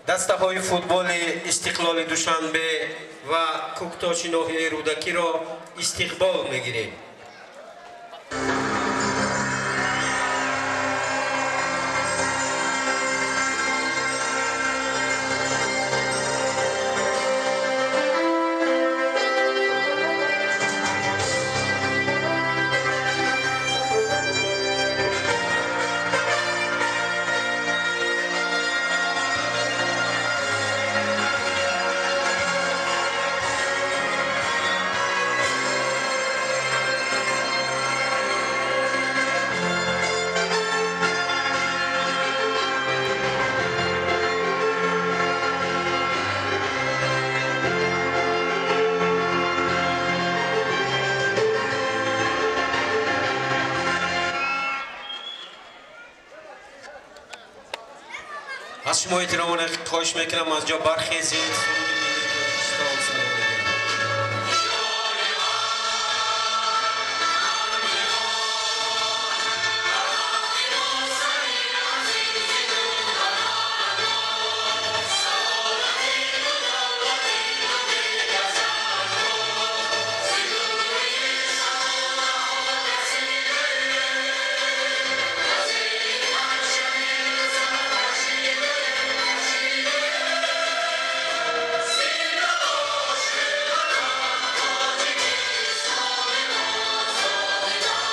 Дастаҳои футболи Истиқлоли Душанбе ва Кӯктоши ноҳияи Рӯдакиро истиқбол мегирем. Аз шумо эҳтиромона хоҳиш мекунам аз ҷо бархезед. Суруди миллии Тоҷикистон садо медиҳад.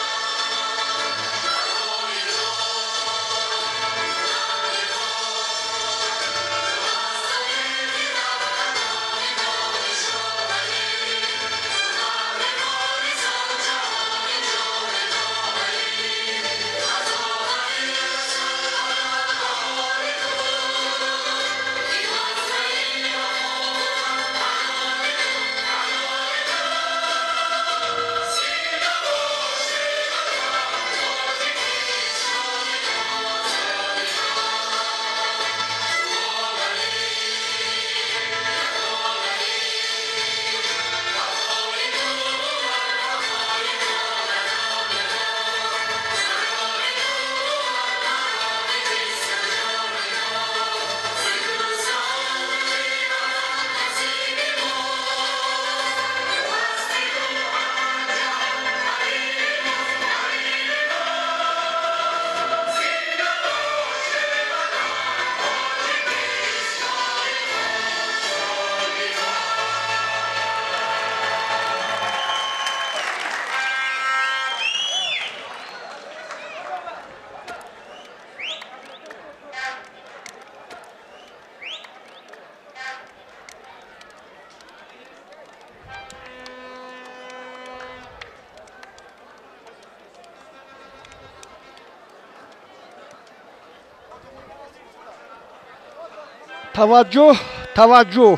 Таваҷҷӯҳ, таваҷҷӯҳ.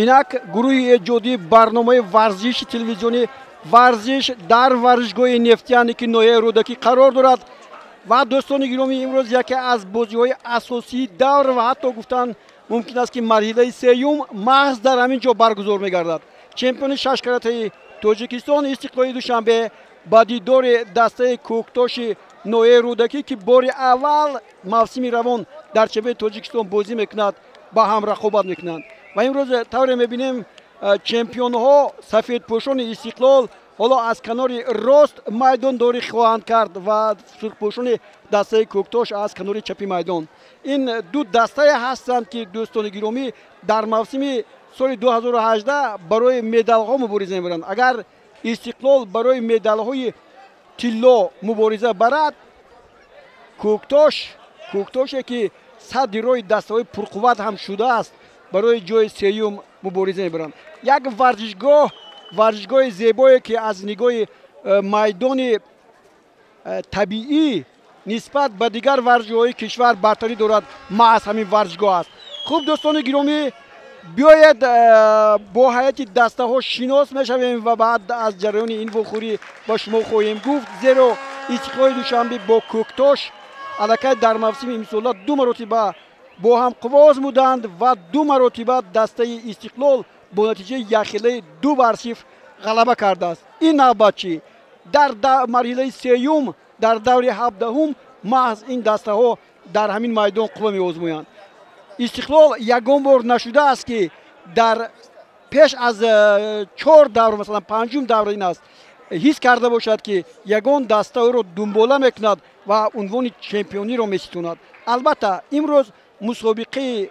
Инак гурӯҳи эҷодии барномаи варзиши телевизиони варзиш дар варзишгоҳи Нефтияне, ки ноҳияи Рӯдакӣ қарор дорад. Ва дӯстони гиромӣ, имрӯз яке аз бозиҳои асосии давр ва ҳатто гуфтан мумкин аст, ки марҳилаи сеюм маҳз дар ҳамин ҷо баргузор мегардад. Чемпиони шашкаратаи Тоҷикистон Истиқлоли Душанбе ба дидори дастаи Кӯктоши ноҳияи Рӯдакӣ, ки бори аввал мавсими равон дар чемпиони Тоҷикистон бозӣ мекунад, ба ҳам рақобат мекунанд. Ва имрӯз тавре мебинем, чемпионҳо сафедпӯшони Истиқлол ҳоло аз канори рост майдондорӣ хоҳанд кард ва сурхпӯшони дастаи Кӯктош аз канори чапи майдон. Ин ду дастае ҳастанд, ки дӯстони гиромӣ дар мавсими соли 2018 барои медалҳо мубориза мебаранд. Агар Истиқлол барои медалҳои тилло мубориза барад, Кӯктоше ки садди роҳи дастаҳои пурқувват ҳам шудааст, барои ҷои сеюм мубориза мебаранд. Як варзишгоҳ, варзишгоҳи зебое, ки аз нигоҳи майдони табиӣ нисбат ба дигар варзишгоҳҳои кишвар бартарӣ дорад, маҳз ҳамин варзишгоҳ аст. Хуб, дӯстони гиромӣ, биёед бо ҳайати дастаҳо шинос мешавем ва баъд аз ҷараёни ин вохӯрӣ ба шумо хоҳем гуфт, зеро Истиқлоли Душанбе бо Кӯктош аллакай дар мавсими имсола ду маротиба бо ҳам қувва озмуданд ва ду маротиба дастаи Истиқлол бо натиҷаи якхелаи 2-0 ғалаба кардааст. Ин навбат чӣ? Дар марҳилаи сеюм, дар даври ҳабдаҳум маҳз ин дастаҳо дар ҳамин майдон қувва меозмоянд. Истиқлол ягон бор нашудааст, ки дар пеш аз 4 давр, масалан панҷум давр ин аст, ҳис карда бошад, ки ягон даста ӯро дунбола мекунад ва унвони чемпиониро меситонад. Албатта, имрӯз мусобиқаи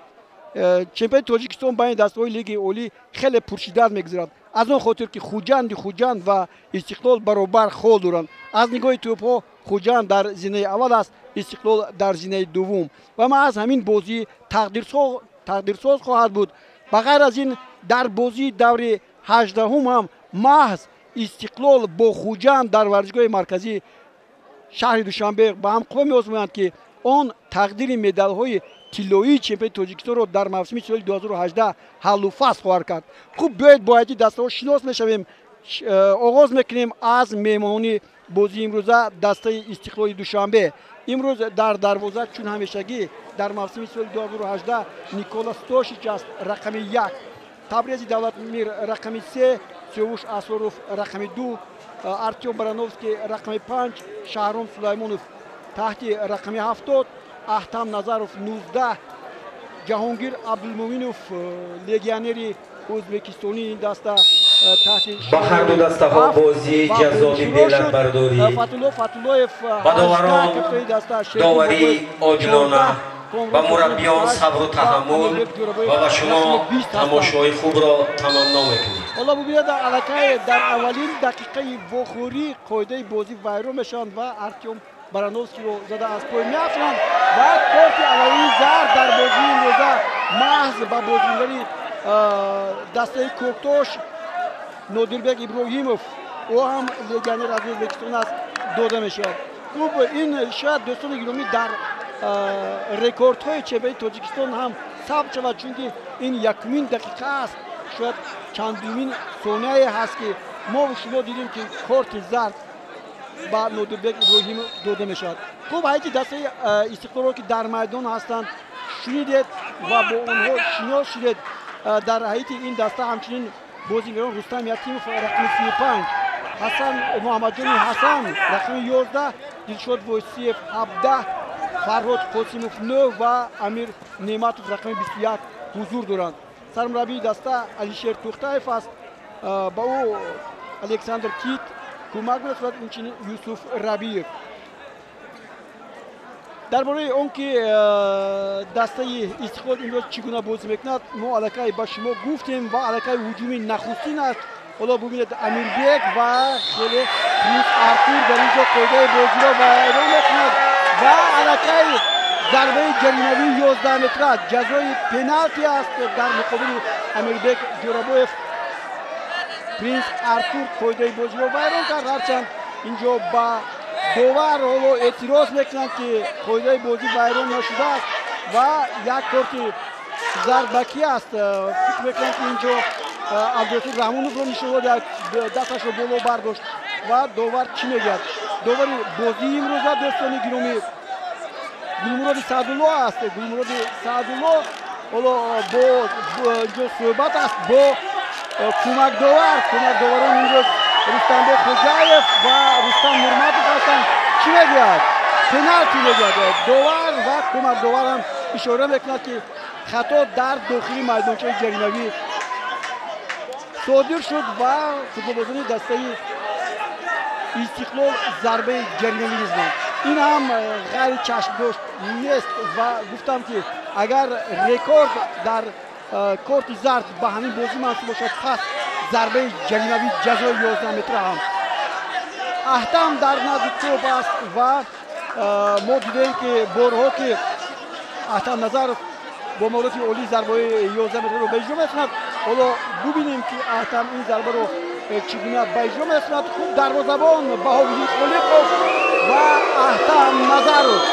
чемпиони Тоҷикистон байни дастаҳои Лигаи Олӣ хеле пуршиддат мегузарад, аз он хотир ки Хуҷанди Хуҷанд ва Истиқлол баробар хол доранд. Аз нигоҳи тӯбҳо Хуҷанд дар зинаи аввал аст, Истиқлол дар зинаи дуввум, ва маҳз ҳамин бозӣ тақдирсоз хоҳад буд. Ба ғайр аз ин, дар бозии даври 18-ум ҳам маҳз Истиқлол бо Хуҷанд дар варзишгоҳи марказии шаҳри Душанбе ба ҳам қувва меозмоянд, ки он тақдири медалҳои тиллоии чемпиони Тоҷикистонро дар мавсими соли 2018 ҳаллу фасл хоҳад кард. Хуб, биёед бо ҳайати дастаҳо шинос мешавем. Оғоз мекунем аз меҳмонони бозии имрӯза, дастаи Истиқлоли Душанбе. Имрӯз дар дарвоза, чун ҳамешагӣ дар мавсими соли 2018, Никола Стошич аст, рақами 1, Табрези Давлатмир рақами 3, Сиёвуш Асоров рақами 2, Артём Барановский рақами 5, Шаҳром Сулаймонов таҳти рақами 70, Аҳтам Назаров 19, Ҷаҳонгир Абдулмуминов, легионери ӯзбекистонии ин даста, таҳти Ба ҳарду дастаҳо бозии ҷаззоби белатбардорӣ, Фатулло Фатуллоев ба доварон доварии одилона, ба мураббиён сабру таҳаммул ва ба шумо тамошои хубро таманно мекунем. Ҳоло бубинед, аллакай дар аввалин дақиқаи вохӯрӣ қоидаи бозӣ вайрон мешаванд ва Артём Барановскиро зада аз пой меафтонанд ва корти аввалини зард дар бозии имрӯза маҳз ба бозингари дастаи Кӯктош Нодирбек Иброҳимов, ӯ ҳам легионер аз Ӯзбекистон аст, дода мешавад. Хуб, ин шояд, дӯстони гиромӣ, дар рекордҳои чемпиони Тоҷикистон ҳам сабт шавад, чунки ин якумин дақиқа аст, шояд чандумин сонияе ҳаст, ки мо шумо дидем, ки корти зард ба Нодирбек Иброҳимов дода мешавад. Хуб, ҳайати дастаи Истиқлолро, ки дар майдон ҳастанд, шунидед ва бо онҳо шинос шудед. Дар ҳайати ин даста ҳамчунин бозингарон Рустам Ятимов рақами 35, Ҳасан Муҳаммадҷони Ҳасан рақами 11, Дилшод Войсиев 17, Фарҳод Қосимов 9 ва Амир Неъматов рақами 21 ҳузур доранд. Сармураббии даста Алишер Тухтаев аст, ба ӯ Александр Кит кӯмак мерасонад, инчунин Юсуф Рабиев. Дар бораи он ки дастаи Истиқлол имрӯз чӣ гуна бозӣ мекунад, мо аллакай ба шумо гуфтем ва аллакай ҳуҷуми нахустин аст. Ҳоло бубинед, Амирбек ва хеле Принс Артур дар ин ҷо қоидаи бозиро вайрон мекунад ва аллакай зарбаи ҷаримавии 11 метра, ҷазои пеналти аст дар муқобили Амирбек Ҷӯрабоев. Принс Артур қоидаи бозиро вайрон кард, ҳарчанд ин ҷо ба довар ҳоло эътироз мекунанд, ки қоидаи бозӣ вайрон нашудааст ва як корти зард ба кӣ аст? Фикр мекунам, ки ин ҷо Абдурасул Раҳмоновро нишон дод, дасташро боло бардошт. Ва довар чӣ мегӯяд? Довари бозии имрӯза, дӯстони гиромӣ, Гулмуроди Саъдулло аст. Гулмуроди Саъдулло ҳоло бо инҷо суҳбат аст бо кӯмакдовар. Кӯмакдоварон имрӯз Рустамбек Хоҷаев ва Рустам Нурматов ҳастанд. Чӣ мегӯяд? Пеналти мегӯяд довар ва кӯмакдоварам ишора мекунад, ки хато дар дохили майдончаи ҷаримавӣ содир шуд ва футболбозони дастаи Истиқлол зарбаи ҷаримавӣ мезананд. Ин ҳам ғайри чашмдошт нест ва гуфтам, ки агар рекорд дар корти зард ба ҳамин бозӣ мансуб бошад, пас зарбаи ҷаримавӣ ҷазои 11 метра ҳам. Аҳтам дар назди тӯб аст ва мо дидем, ки борҳо ки Аҳтам Назаров бо маҳорати олӣ зарбаҳои 11 метрро ба иҷро мерасонад. Ҳоло бубинем, ки Аҳтам ин зарбаро чӣ гуна ба иҷро мерасонад. Хуб, дарвозабон Баҳовиддин Холиқов ва Аҳтам Назаров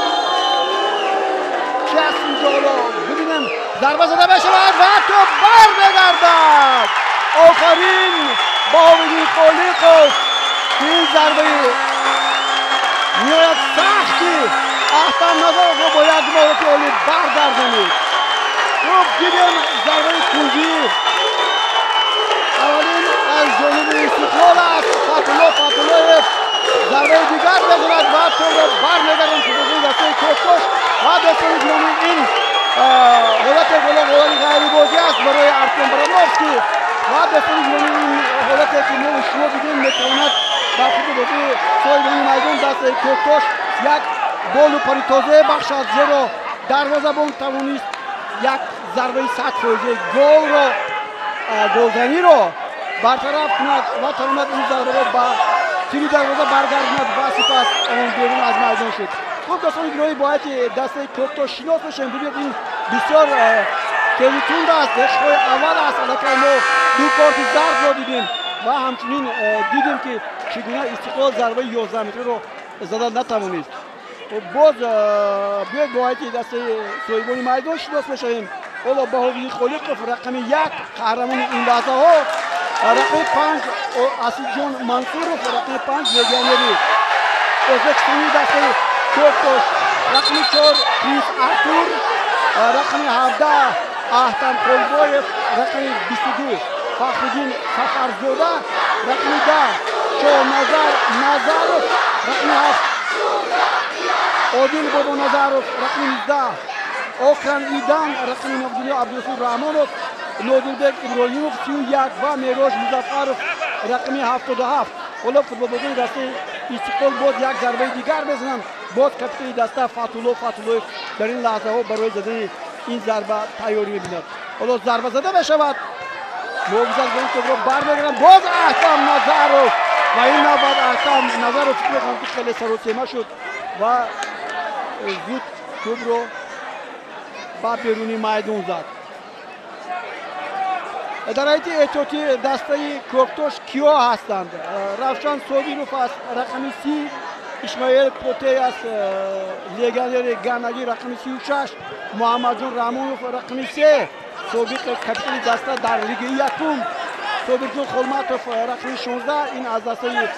чӣ аст инҷо? Ҳоло бубинем, зарба зада мешавад ва тӯб бармегардад. Офарин, Баҳовиддин Холиқов, ки ин зарбаи ниҳоят сахти Аҳтам Назаровро бо як маҳорати олӣ баргардонид. Хуб, дидем, зарбаи кунҷӣ аввалин аз ҷониби Истиқлол аст. Фатулло Фатуллоев зарбаи дигар мезанад ва тӯбро бармегардонад футболбози дастаи Кӯктош. Ва дӯстони гиромӣ, ин ҳолати Ҳоло ҳолати ғайрибозӣ аст барои Артем Барановский ва дӯстони гиромӣ, ин ҳолате ки мо шумо дидем, метавонад ба футболбозии соҳибони майдон, дастаи Кӯктош, як голу пари тозае бахшад, зеро дарвозабон тавонист як зарбаи 100 фоизаи голро, голзаниро бартараф кунад ва тавонад ин зарбаро ба тири дарвоза баргардонад ва сипас он берун аз майдон шуд. Хуб, дӯстони гиромӣ, бояд дастаи Кӯктош шинос бошем. Бибинед, ин бисёр тезу тунд аст. Дақиқаҳои аввал аст, аллакай мо ду корти зардро дидем ва ҳамчунин дидем, ки чӣ гуна Истиқлол зарбаи 11 метрро зада натавонист. Боз биёед, бо ҳайати дастаи соҳибони майдон шинос мешавем. Ҳоло Баҳовиддин Холиқов, рақами 1, қаҳрамони ин лаҳзаҳо, рақами 5 Асилҷон Мансуров, рақами 5, легионери ӯзбекистони дастаи Кӯктош, рақами 4 Принс Артур, рақами 17 Аҳтам Холбоев, рақами 22 Фахриддин Сафарзода, рақами 10 Шоҳназар Назаров, рақами 7 Одил Бобоназаров, рақами 19 Окран Идан, рақами 99 Абдурасул Раҳмонов, Нодирбек Иброҳимов 31 ва Мероҷ Музаффаров, рақами 77. Ҳоло футболбозони дастаи Истиқлол боз як зарбаи дигар мезананд. Боз капитани даста Фатулло Фатуллоев дар ин лаҳзаҳо барои задани ин зарба тайёрӣ мебинад. Ҳоло зарба зада мешавад, муҳофизатбон тӯбро бармегарданд. Боз Аҳтам Назаров ва ин навбат Аҳтам Назаров, фикр мекунам, ки хеле саросема шуд ва зуд тӯбро ба беруни майдон зад. Дар ҳайати эҳтиётӣ дастаи Кӯктош киё ҳастанд? Равшан Собиров аст, рақами 30, Исмоил Потей аст, легионери ганагӣ, рақами 36, Муҳаммадҷон Раҳмонов, рақами 3, собиқ капитани даста дар лигаи якум, Собирҷон Холматов, рақами 16, ин аз дастаи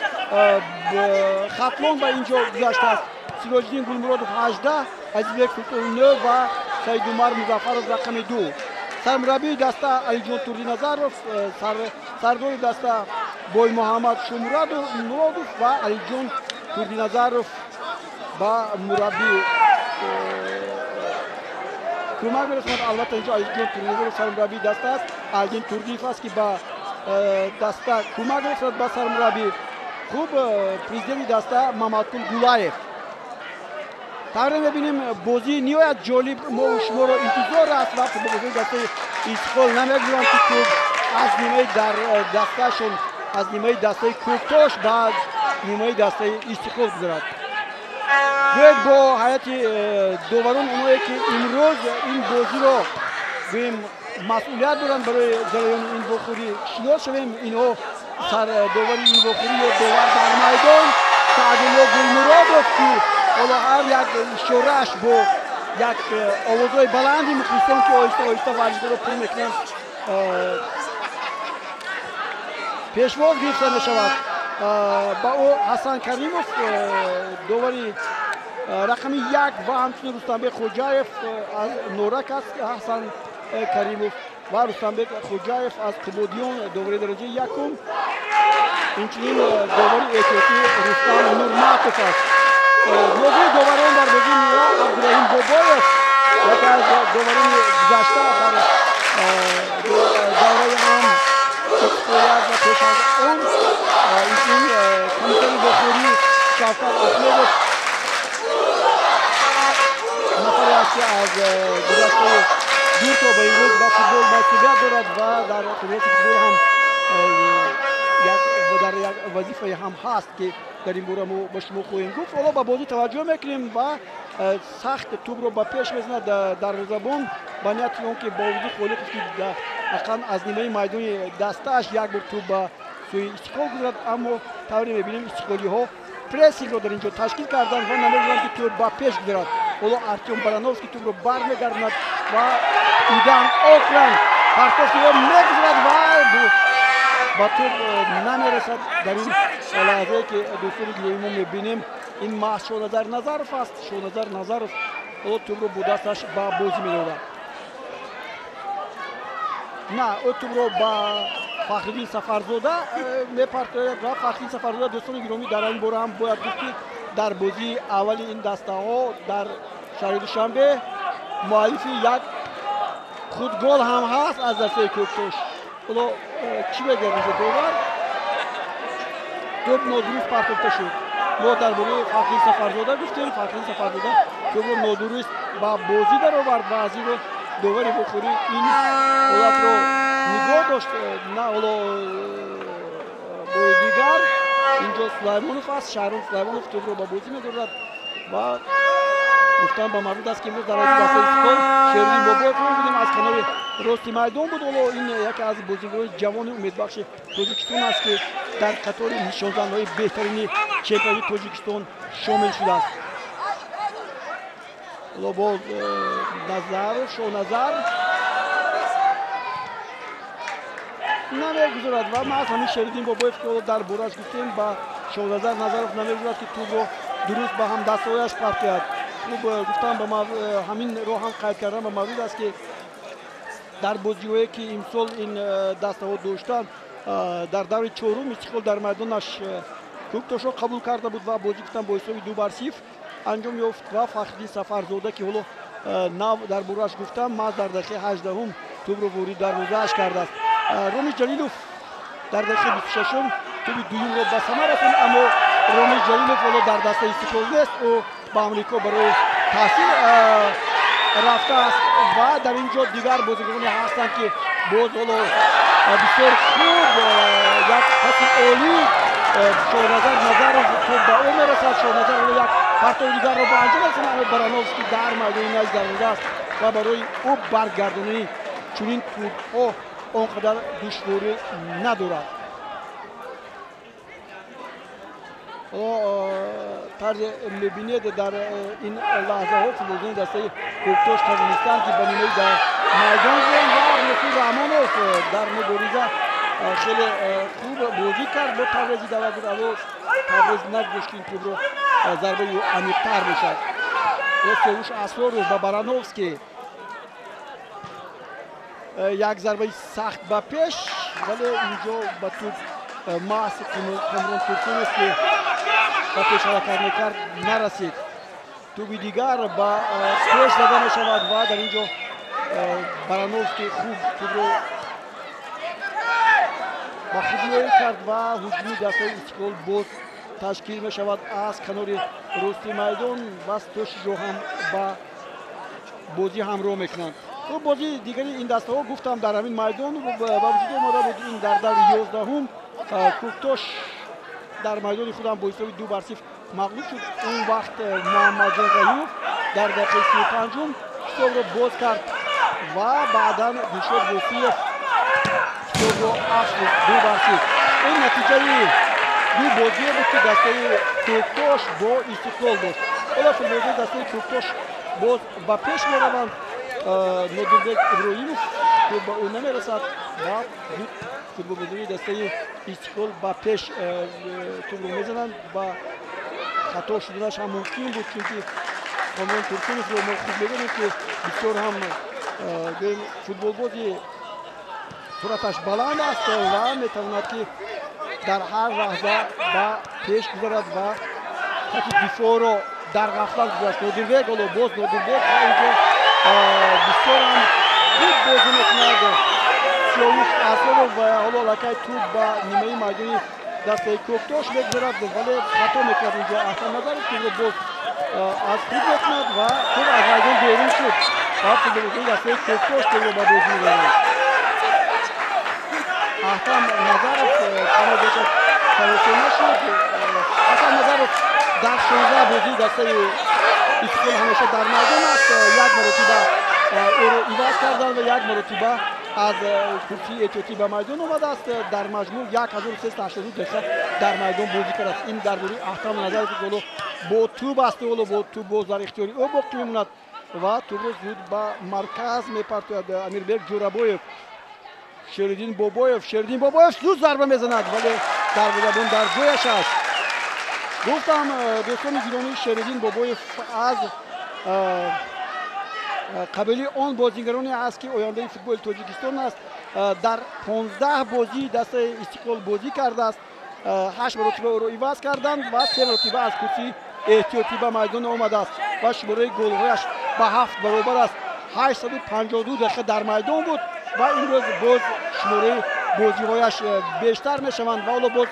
Хатлон ба ин ҷо гузаштааст, Сироҷиддин Гулмуродов 18, Азизбек Султонов 9 ва Саидумар Музаффаров, рақами 2. Сармураббии даста Алиҷон Турдиназаров, сардори даста Боймуҳаммад Шумуродов ва Алиҷон Турдиназаров ба мураббӣ кӯмак мерасонад. Албатта, инҷо Алиҷон Турдиназаров сармураббии даста аст, Алдин Турдиев аст, ки ба даста кӯмак мерасонад, ба сармураббӣ. Хуб, президенти даста Мамадқул Гулаев. Тавре мебинем, бозии ниҳоят ҷолиб мо шуморо интизор аст ва футболбозони дастаи Истиқлол намегузоранд, ки тӯб аз нимаи дар дастаашон, аз нимаи дастаи Кӯктош ба нимаи дастаи Истиқлол гузарад. Биёед, бо ҳайати доварон, оное ки имрӯз ин бозиро, гӯем, масъулият доранд барои ҷараёни ин вохӯрӣ, шинос шавем. Инҳо сардовари ин вохӯрӣ ё довар дар майдон Саъдулло Гулмуродов, ки ҳоло ҳар як ишорааш бо як овозҳои баланди мухлисон, ки оҳиста оҳиста варзишгаро пур мекунанд, пешвоз гирифта мешавад. Ба ӯ Ҳасан Каримов, довари рақами 1, ва ҳамчунин Рустамбек Хоҷаев аз Норак аст Ҳасан Каримов ва Рустамбек Хоҷаев аз Қубодиён, довари дараҷаи якум. Инчунин довари эҳтиётӣ Рустам Нурматов аст. Нозири доварон дар бозии ниҳоя Абдураҳим Бобоев, яке аз доварони гузашта дар давраи ҳам Истиқлолият ва пеш аз он. Инчунин комиссари вохӯрӣ Шавкат Аҳмедов, нафаре аст, ки аз гузаштаи дур то ба имрӯз ба футбол масъулият дорад ва дар федератсияи футбол ҳам дар як вазифае ҳам ҳаст, ки дар ин бора мо ба шумо хоҳем гуфт. Ҳоло ба бозӣ таваҷҷӯҳ мекунем ва сахт тӯбро ба пеш мезанад дарвозабон ба нияти он ки Бовудӣ Холиқов, ки ақаллан аз нимаи майдони дастааш як бор тӯб ба сӯи Истиқлол гузарад. Аммо тавре мебинем, истиқлолиҳо прессингро дар ин ҷо ташкил карданд ва намегузоранд, ки тӯб ба пеш гузарад. Ҳоло Артем Барановский тӯбро бармегардонад ва Идан Окран партофти ӯ мегузарад ва ба тӯб намерасад. Дар ин лаҳзае ки, дӯстони гиромӣ, мо мебинем, ин маҳз Шоназар Назаров аст. Шоназар Назаров ҳоло тӯбро бо дасташ ба бозӣ медорад. На, ӯ тӯбро ба Фахриддин Сафарзода мепартояд ва Фахриддин Сафарзода, дӯстони гиромӣ, дар ин бора ҳам бояд гуфт, ки дар бозии аввали ин дастаҳо дар шаҳри Душанбе муаллифи як Худ гол ҳам ҳаст аз дастаи Кӯктош. Ҳоло чӣ мегӯяд инҷо довар? Тӯб нодуруст партофта шуд. Мо дар бораи Фахриддин Сафарзода гуфтем. Фахриддин Сафарзода тӯбро нодуруст ба бозӣ даровард ва аз ин рӯ довари вохӯрӣ ин ҳолатро нигоҳ дошт. На ҳоло бори дигар инҷо Сулаймонов аст. Шаҳром Сулаймонов тӯбро ба бозӣ медорад ва гуфтан ба маврид аст, ки имрӯз дар дастаи Истиқлол Шериддин Бобоевро мебинем, аз канори рости майдон буд. Ҳоло ин яке аз бозигарони ҷавони умедбахши Тоҷикистон аст, ки дар қатори нишонзанҳои беҳтарини чемпионати Тоҷикистон шомил шудааст. Ҳоло боз Назаров, Шоҳназар намегузорад ва маҳз ҳамин Шериддин Бобоев, ки ҳоло дар бораш гуфтем, ба Шоҳназар Назаров намегузорад, ки тӯбро дуруст ба ҳамдастҳояш партояд. Хуб, гуфтам ба ҳамин роҳ ҳам қайд кардан ба маврид аст, ки дар бозиҳое, ки имсол ин дастаҳо доштанд, дар даври чорум Истиқлол дар майдонаш Кӯктошро қабул карда буд ва бозӣ гуфтам бо ҳисоби 2-0 анҷом ёфт ва Фахриддин Сафарзода, ки ҳоло нав дар бораш гуфтам, маҳз дар дақиқаи 18-ум тӯбро ворид дарвозааш кардааст. Ромиш Ҷалилов дар дақиқаи 26-ум тӯби дуюмро ба самар расонд, аммо Ромиш Ҷалилов ҳоло дар дастаи Истиқлол нест. Ӯ ба Амрико барои таҳсил рафтааст ва дар ин ҷо дигар бозигароне ҳастанд, ки боз ҳоло бисёр хуб як паси олӣ Шоҳназар Назаров тӯб ба ӯ мерасад. Шоҳназар ҳоло як партови дигарро ба анҷом расонад, аммо Барановский дар майдони назди дарвоза аст ва барои ӯ баргардонии чунин тӯбҳо он қадар душворӣ надорад. Ҳоло тарзе мебинед, дар ин лаҳзаҳо футболбозони дастаи Кӯктош тавонистанд, ки ба нимаи майдон биёянд ва Носир Раҳмонов дар мубориза хеле хуб бозӣ кард бо Таврези Давлатов, аммо Таврез нагузошт, ки ин тӯбро зарбаи ӯ амиқтар бошад. Сеюш Асроров ба Барановский, як зарбаи сахт ба пеш, вале инҷо ба тӯб маҳз Комрон Турсунов, ки ба пеш ҳаракат мекард, нарасид. Тӯби дигар ба пеш зада мешавад ва дар ин ҷо Барановский хуб тӯбро ба худ ноил кард ва ҳуҷуми дастаи Истиқлол боз ташкил мешавад аз канори рости майдон ва Стошиҷо ҳам ба бозӣ ҳамроҳ мекунанд. Хуб, бозии дигари ин дастаҳо гуфтам дар ҳамин майдон ба вуҷуд омада буд. Ин дар даври 11-ум Кӯктош дар майдони худам бо ҳисоби 2-0 мағлуб шуд. Он вақт Муҳаммадҷон Раҳимов дар дақиқаи 35-ум ҳисобро боз кард ва баъдан Дилшод Восиев ҳисобро афзуд 2-0. Ин натиҷаи ду бозие буд, ки дастаи Кӯктош бо Истиқлол дошт. Ҳоло футболбозони дастаи Кӯктош боз ба пеш мераванд. Нодирбек Иброҳимов тӯб ба ӯ намерасад ва зуд футболбозони дастаи Истиқлол ба пеш тӯбро мезананд ва хато шуданаш ҳам мумкин буд, чунки Комрон Турсуновро мо хуб медонем, ки бисёр ҳам гӯем футболбози суръаташ баланд аст ва метавонад, ки дар ҳар лаҳза ба пеш гузарад ва хати дифоъро дар ғафлат гузашт. Нодирбек, ҳоло боз Нодирбек ва инҷо бисёр ҳам хуб бозӣ мекунад Сиёвуш Асроров ва ҳоло аллакай тӯб ба нимаи майдони дастаи Кӯктош мегузарад, вале хато мекунад инҷо Аҳсан Назаров, тӯбро боз аз худ мекунад ва тӯб аз майдон берун шуд ва футболбозони дастаи Кӯктош тӯбро ба бозӣ мебаранд. Аҳтам Назаров каме бошад саросема нашуд. Аҳтам Назаров дар 16 бозии дастаи Истиқлол ҳамеша дар майдон аст. Як маротиба ӯро иваз карданд ва як маротиба аз курсии эҳтиётӣ ба майдон омадааст. Дар маҷмӯъ 1382 дақиқа дар майдон бозӣ кардааст. Ин дар бораи Аҳтам Назаров, ки ҳоло бо тӯб аст, ҳоло бо тӯб боз дар ихтиёри ӯ боқӣ мемонад ва тӯбро зуд ба марказ мепартояд Амирбек Ҷӯрабоев. Шериддин Бобоев, Шериддин Бобоев зуд зарба мезанад, вале дарвозабон дар ҷояш аст. Гуфтам, дӯстони гиромӣ, Шериддин Бобоев аз қабили он бозигароне аст, ки ояндаи футболи Тоҷикистон аст. Дар 15 бозии дастаи Истиқлол бозӣ кардааст, 8 маротиба ӯро иваз карданд ва 3 маротиба аз курсии эҳтиётӣ ба майдон омадааст ва шумораи голҳояш ба 7 баробар аст. 852 дақиқа дар майдон буд ва имрӯз боз шумораи бозиҳояш бештар мешаванд ва ҳоло боз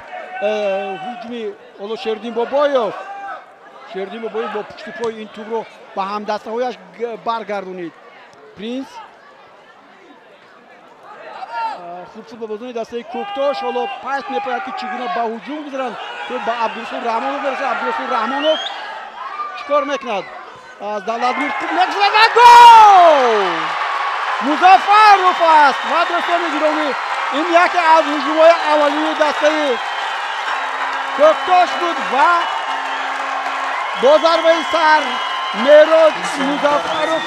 ҳуҷуми ҳоло Шердин Бобоев бо пушти пой ин тӯбро ба ҳамдастаҳояш баргардонид. Принс хуб футболбозони дастаи Кӯктош ҳоло паст мепояд, ки чӣ гуна ба ҳуҷум гузаранд. Тӯб ба Абдурасул Раҳмонов мерасад. Абдурасул Раҳмонов чӣ кор мекунад? Аз Давлатмир хуб мегузарад ва гол! Музаффаров аст ва дӯстони гиромӣ, ин яке аз ҳуҷумҳои аввалини дастаи Кӯктош буд ва бо зарбаи сар Мероҷ Музаффаров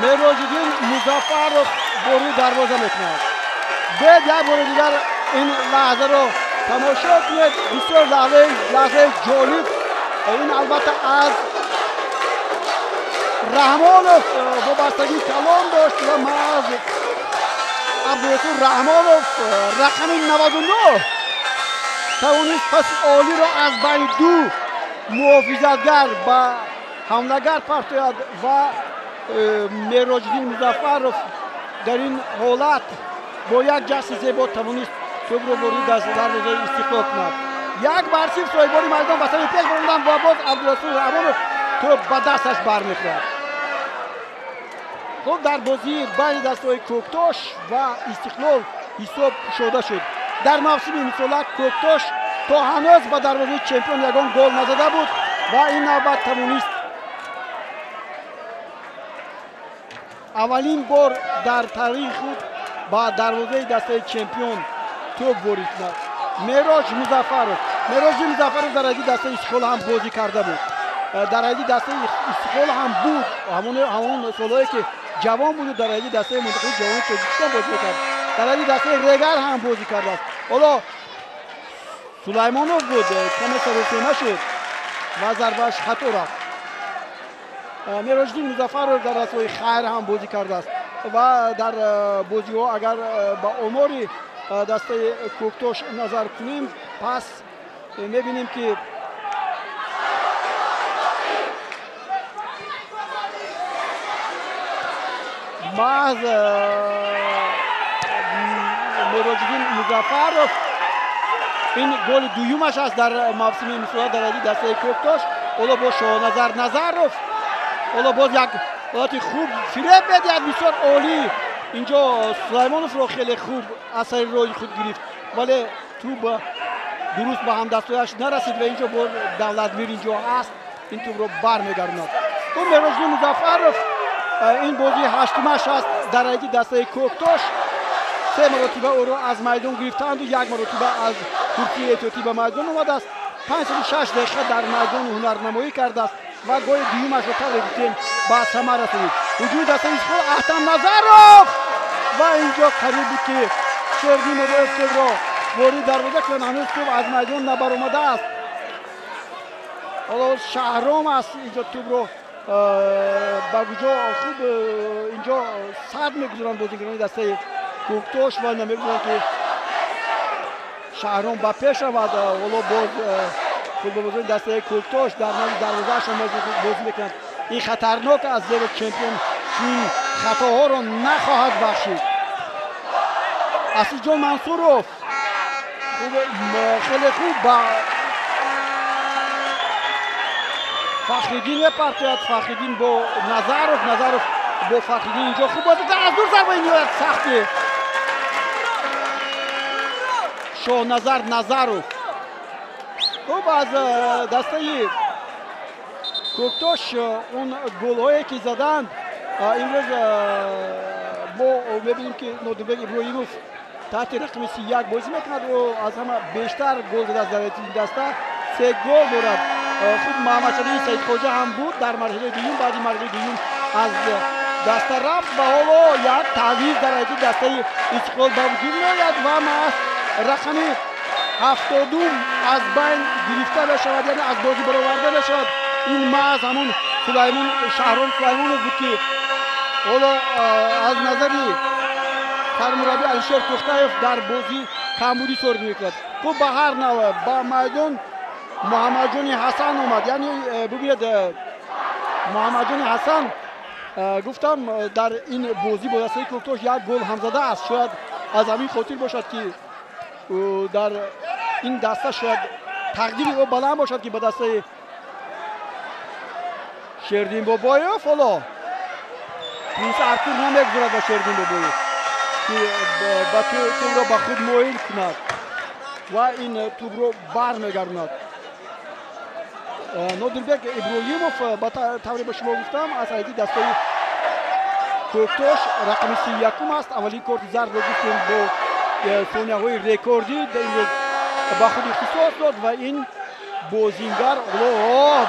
Мероҷиддин Музаффаров бори дарвоза мекунад. Бед як бори дигар ин лаҳзаро тамошо кунед. Бисёр лаҳзаи ҷолиб. Ин албатта аз Раҳмонов вобастагии калон дошт ва маҳз Абдурасул Раҳмонов рақами 99 тавонист паси олиро аз байни ду муҳофизатгар ба ҳамлагар партояд ва Мероҷиддин Музаффаров дар ин ҳолат бо як ҷасти зебо тавонист тӯбро ворид дарвозаи Истиқлол кунад. 1-0 соҳибони майдон ба сари пеш баромаданд ва боз Абдурасул Раҳмонов тӯб ба дасташ бармехӯрад. Хуб, дар бозии байни дастаҳои Кӯктош ва Истиқлол ҳисоб кушода шуд. Дар мавсими имсола Кӯктош то ҳанӯз ба дарвозаи чемпион ягон гол назада буд ва ин навбат тавонист аввалин бор дар таърихи худ ба дарвозаи дастаи чемпион тӯб ворид кунад. Мероҷ Музаффаров. Мероҷи Музаффаров дар ҳайати дастаи Истиқлол ҳам бозӣ карда буд. Дар ҳайати дастаи Истиқлол ҳам буд. Ҳамон солҳое ки ҷавон буд, дар ҳайати дастаи мунтахаби ҷавони Тоҷикистон бозӣ мекард. Дар ҳайати дастаи Регар ҳам бозӣ кардааст. Ҳоло Сулаймонов буд, каме саросема шуд ва зарбааш хато рафт. Мероҷиддин Музаффаров дар дастаҳои Хайр ҳам бозӣ кардааст ва дар бозиҳо агар ба омори дастаи Кӯктош назар кунем, пас мебинем ки маҳз Мероҷиддин Музаффаров ин голи дуюмаш аст дар мавсими имсола дар ҳайати дастаи Кӯктош. Ҳоло бо Шоҳназар Назаров ҳоло боз як ҳолати хуб фиреб медиҳад, бисёр олӣ. Инҷо Сулаймоновро хеле хуб аз сари роҳи худ гирифт, вале тӯб дуруст ба ҳамдастҳояш нарасид ва инҷо боз Давлатмир инҷо ҳаст, ин тӯбро бармегардонад. Ӯ Мероҷиддин Музаффаров ин бозии ҳаштумаш аст дар ҳайати дастаи Кӯктош. 3 маротиба ӯро аз майдон гирифтаанду 1 маротиба аз курсии эҳтиётӣ ба майдон омадааст. 56 дақиқа дар майдон ҳунарнамоӣ кардааст ва голи дуюмашро тавре гуфтем ба самар расонид. Ҳуҷуми дастаи Истиқлол, Аҳтам Назаров ва инҷо қариб буд ки Шердин Бобоев тӯбро ворид дарвоза кунад, ҳанӯз тӯб аз майдон набаромадааст. Ҳоло Шаҳром аст инҷо тӯбро ба куҷо хуб инҷо сад мегузоранд бозигарони дастаи Кӯктош ва намегузоранд ки Шаҳром ба пеш равад. Ҳоло боз футболбозони дастаи Кӯктош дар назди дарвозаашон бозӣ мекунанд. Ин хатарнок аст, зеро чемпион чунин хатоҳоро нахоҳад бахшид. Асилҷон Мансуров хеле хуб ба Фахриддин мепартояд. Фахриддин бо Назаров, Назаров бо Фахриддин инҷо хуб бозӣ кард. Аз дур зарбаи ниҳоят сахти Шоҳназар Назаров. Хуб, аз дастаи Кӯктош он голҳое ки заданд имрӯз мо мебинем ки Нодирбек Иброҳимов таҳти рақами 31 бозӣ мекунад. Ӯ аз ҳама бештар гол задааст дар ин даста, 3 гол дорад. Хуб, Маҳмадшариф Саидхоҷа ҳам буд дар марҳилаи дуюм, баъди марҳилаи дуюм аз даста рафт ва ҳоло як таъвиз дар ҳайати дастаи Истиқлол ба вуҷуд меояд ва маҳз рақами 72 аз байн гирифта мешавад, яъне аз бозӣ бароварда мешавад. Ин маҳз ҳамон Сулаймон Шаҳром Сулаймонов буд ки ҳоло аз назари сармурабби Алишер Тӯхтаев дар бозӣ камбудӣ сорид мекунад. Хуб, ба ҳар нав ба майдон Муҳаммадҷони Ҳасан омад. Яъне бубинед, Муҳаммадҷони Ҳасан, гуфтам, дар ин бозӣ бо дастаи Кӯктош як гол ҳам задааст. Шояд аз ҳамин хотир бошад, ки дар ин даста шояд тақдири ӯ баланд бошад, ки ба дастаи Шердин Бобоев. Ҳоло Принс Артур намегузорад ба Шердин Бобоев, ки ба тӯбро ба худ моил кунад ва ин тӯбро бармегардонад. Нодирбек Иброҳимов, ба тавре ба шумо гуфтам, аз ҳайати дастаи Кӯктош рақами 31 аст. Аввалин корти зардро, гуфтем, бо сонияҳои рекордӣ имрӯз ба худ ихтисос дод ва ин бозингар,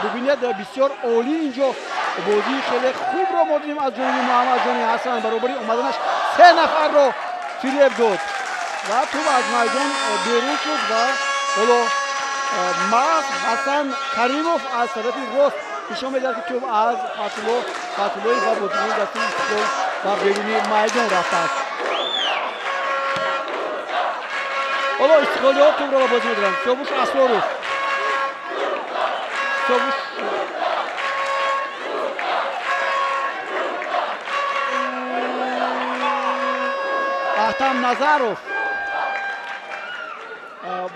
бубинед, бисёр олӣ инҷо бозии хеле хубро мо дидем аз ҷониби Муҳаммадҷони Ҳасан. Баробари омаданаш се нафарро фиреб дод ва тӯб аз майдон берун шуд. Ва ҳоло маҳз Ҳасан Каримов аз тарафи рост нишон медиҳад, ки тӯб аз Фатулло Фатуллоев ва бозикуни дастаи Истиқлол ба беруни майдон рафтааст. Ҳоло истиқлолиҳо тӯбро ба бозӣ медоранд. Сиёвуш Асроров, Сиёвуш Ахтам Назаров,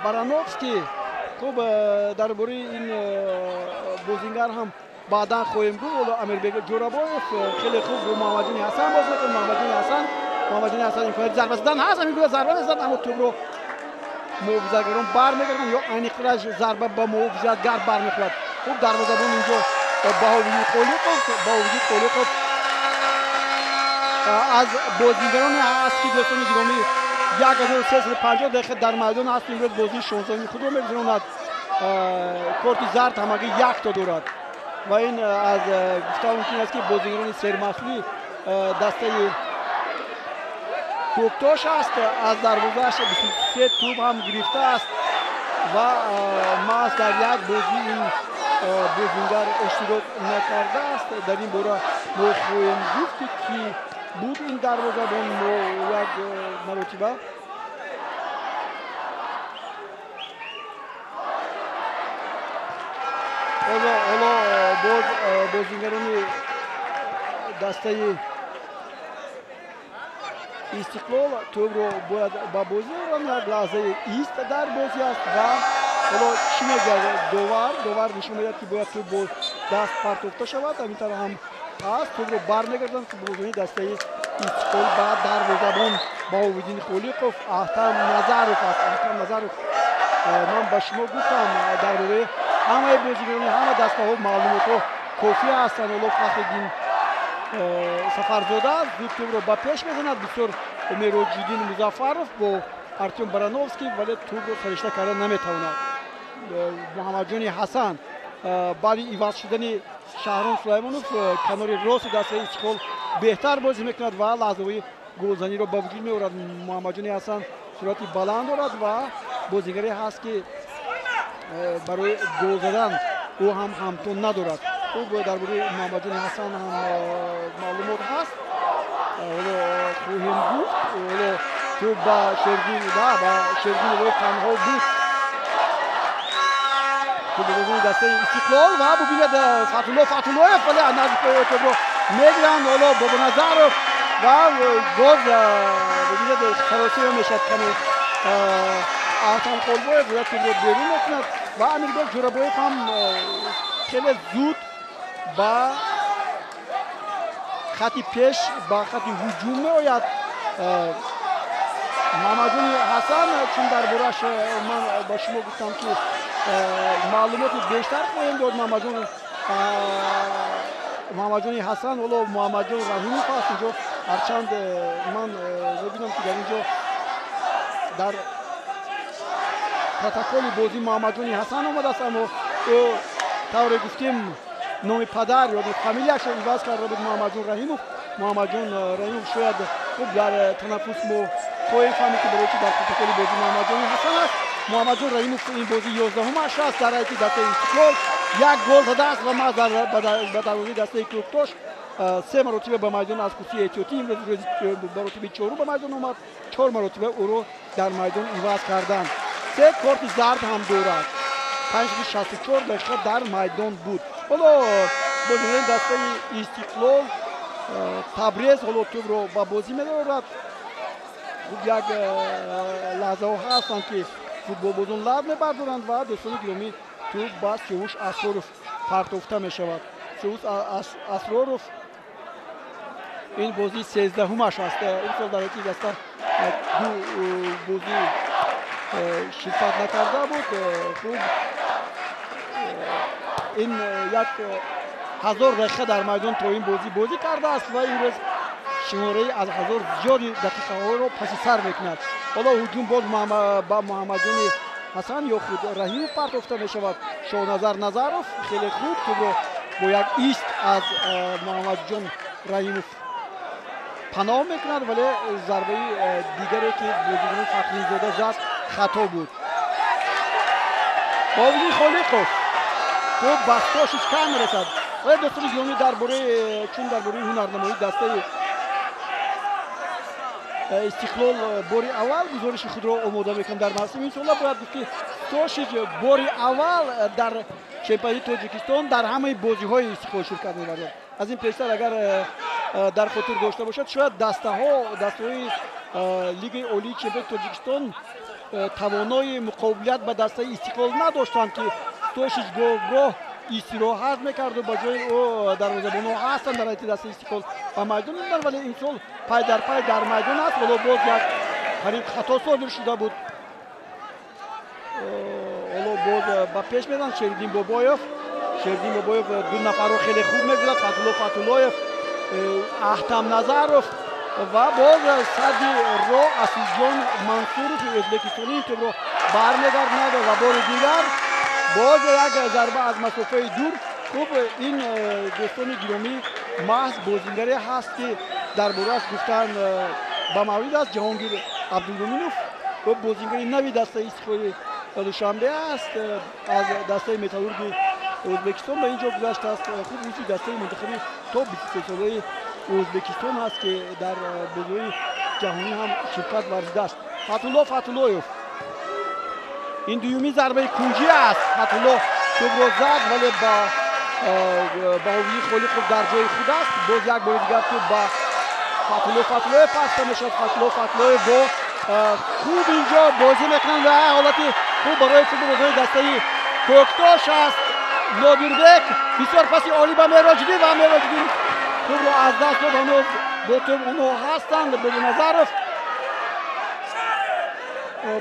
Барановский. Хуб, дар бораи ин бозингар ҳам баъдан хоҳем гуфт. Ҳоло Амирбек Ҷӯрабоев хеле хуб бо Муҳаммадҷони Ҳасан бозӣ мекунад. Муҳаммадҷони Ҳасан, Муҳаммадҷони Ҳасан, имконияти зарба задан ҳаст. Ҳамин гуна зарба мезанад, аммо тӯбро муҳофизатгарон бармегарданд ё аниқраш зарба ба муҳофизатгар бармехӯрад. Хуб, дарвозабон инҷо Баҳовиддин Холиқов. Баҳовиддин Холиқов аз бозингароне ҳаст, ки, дӯстони гиромӣ, 1350 дақиқа дар майдон ҳаст. Имрӯз бозии 16-уми худро мегузаронад. Корти зард ҳамагӣ якто дорад ва ин аз гуфта мумкин аст, ки бозингарони сермасъули дастаи Кӯктош аст. Аз дарвозааш 23 тӯб ҳам гирифтааст ва маҳз дар як бозӣ ин бозингар иштирок накардааст. Дар ин бора мо хоҳем гуфт, ки буд ин дарвозабон, мо як маротиба. Ҳоло боз бозингарони дастаи Истиқлол тӯбро бояд ба бозӣ оранд. Як лаҳзаи ист дар бозӣ аст ва ҳоло чӣ мегӯяд довар? Довар нишон медиҳад, ки бояд тӯб бо даст партофта шавад. Ҳамин тавр ҳам ҳаст, тӯбро бармегарданд бозони дастаи Истиқлол ба дарвозабон Баҳовиддин Холиқов. Ахтам Назаров аст. Ахтам Назаров, ман ба шумо гуфтам, дар бораи ҳамаи бозигарони ҳама дастаҳо маълумотҳо кофӣ ҳастанд. Ҳоло Фахриддин Сафарзода зуд тӯбро ба пеш мезанад. Бисёр Мероҷиддин Музаффаров бо Артём Барановский, вале тӯбро саришта карда наметавонад. Муҳаммадҷони Ҳасан баъди иваз шудани Шаҳром Сулаймонов канори рости дастаи Истиқлол беҳтар бозӣ мекунад ва лаҳзаҳои голзаниро ба вуҷуд меорад. Муҳаммадҷони Ҳасан суръати баланд дорад ва бозигаре ҳаст, ки барои гол задан ӯ ҳам ҳамто надорад. Хуб, дар бораи Муҳаммадҷони Ҳасан ҳам маълумот ҳаст, ҳоло хоҳем гуфт. Ҳоло тӯб ба Шердин, ба Шердин танҳо буд бозии дастаи Истиқлол ва бубинед, Фатулло Фатуллоев, вале аз назди пои тӯбро мегиранд. Ҳоло Бобоназаров ва боз, бубинед, саросима мешавад каме. Ахтам Холбоев бояд тӯбро берун мекунад ва Амирбек Ҷӯрабоев ҳам хеле зуд ба хати пеш, ба хати ҳуҷум меояд. Муҳаммадҷони Ҳасан, чун дар борааш ман ба шумо гуфтам, ки маълумоти бештар хоҳем дод. Муҳаммадҷони Ҳасан ҳоло Муҳаммадҷон Раҳимов аст инҷо. Ҳарчанд ман мебинам, ки дар инҷо дар протоколи бозӣ Муҳаммадҷони Ҳасан омадааст, аммо ӯ, тавре гуфтем, номи падар ё фамилияшро иваз карда буд, Муҳаммадҷон Раҳимов. Муҳаммадҷон Раҳимов, шояд, хуб, дар танаффус мо хоҳем фаҳмид, ки барои чи дар протоколи бозӣ Муҳаммадҷони Ҳасан аст. Муҳаммадҷон Раҳимов ин бозии 11-умаш аст дар ҳайати дастаи Истиқлол. Як гол задааст ва маҳз ба дарвозаи дастаи Кӯктош. Се маротиба ба майдон аз курсии эҳтиётӣ, имрӯз маротиби чорум ба майдон омад. Чор маротиба ӯро дар майдон иваз карданд. Се корти зард ҳам дорад. 564 дақиқа дар майдон буд. Ҳоло бозигарони дастаи Истиқлол, Табрез ҳоло тӯбро ба бозӣ медорад. Хуб, як лаҳзаҳо ҳастанд, ки футболбозон лаб мебардоранд ва, дӯстони гиромӣ, тӯб ба Сиёвуш Асроров партофта мешавад. Сиёвуш Асроров ин бозии 13-умаш аст. Имсол дар ҳайати даста ду бозӣ ширкат накарда буд. Хуб, ин як ҳазор дақиқа дар майдон то ин бозӣ бозӣ кардааст ва имрӯз шумораи аз ҳазор зиёди дақиқаҳоро паси сар мекунад. Ҳоло ҳуҷум боз ба Муҳаммадҷони Ҳасан ё худ Раҳимов партофта мешавад. Шоҳназар Назаров хеле хуб тӯбро бо як ист аз Муҳаммадҷон Раҳимов паноҳ мекунад, вале зарбаи дигаре, ки бозикуни Фахриддинзода зад, хато буд. Бовидин Холиқов, тӯб ба Стошич кам мерасад. Вале, дӯстони гиромӣ, дар бораи чун дар бораи ҳунарнамоии дастаи Истиқлол бори аввал гузориши худро омода мекунам дар мавсими имсола, бояд гуфт, ки Стошич бори аввал дар чемпионати Тоҷикистон дар ҳамаи бозиҳои Истиқлол ширкат меварзад. Аз ин пештар, агар дар хотир дошта бошад, шояд дастаҳои Лигаи олии чемпионати Тоҷикистон тавонои муқобилият ба дастаи Истиқлол надоштанд, ки Стошич гоҳ истироҳат мекарду ба ҷои ӯ дарвозабонҳо ҳастанд дар ҳайати дастаи Истиқлол ба майдон меомаданд, вале имсол пай дар пай дар майдон аст. Ҳоло боз як қариб хато содир шуда буд. Ҳоло боз ба пеш мезанад Шериддин Бобоев. Шериддин Бобоев ду нафарро хеле хуб мегузарад: Фатулло Фатуллоев, Аҳтам Назаров ва боз сади роҳ Асилҷон Мансуров, ӯзбекистонӣ, ин тӯбро бармегардонад ва бори дигар боз як зарба аз масофаи дур. Хуб, ин, дӯстони гиромӣ, маҳз бозингаре ҳаст, ки дар борааш гуфтан ба маврид аст. Ҷаҳонгир Абдулмуминов, ӯ бозингари нави дастаи Истиқлоли Душанбе аст, аз дастаи Металлурги Ӯзбекистон ба ин ҷо гузаштааст. Хуб, узви дастаи мунтахаби то 23 солаи Ӯзбекистон аст, ки дар бозиҳои ҷаҳонӣ ҳам ширкат варзидааст. Фатулло Фатуллоев, ин дуюмин зарбаи кунҷӣ аст. Фатулло тӯбро зад, вале ба Баҳовии Холиқов дар ҷои худ аст. Боз як бори дигар тӯб ба Фатулло Фатуллоев паста мешавад. Фатулло Фатуллоев бо хуб инҷо бозӣ мекунанд ва ҳолати хуб барои футболбозони дастаи Кӯктош аст. Нодирбек, бисёр паси олӣ ба Мероҷиддин ва Мероҷиддин тӯбро аз даст дод. Ҳанӯз бо тӯб онҳо ҳастанд. Бобоназаров,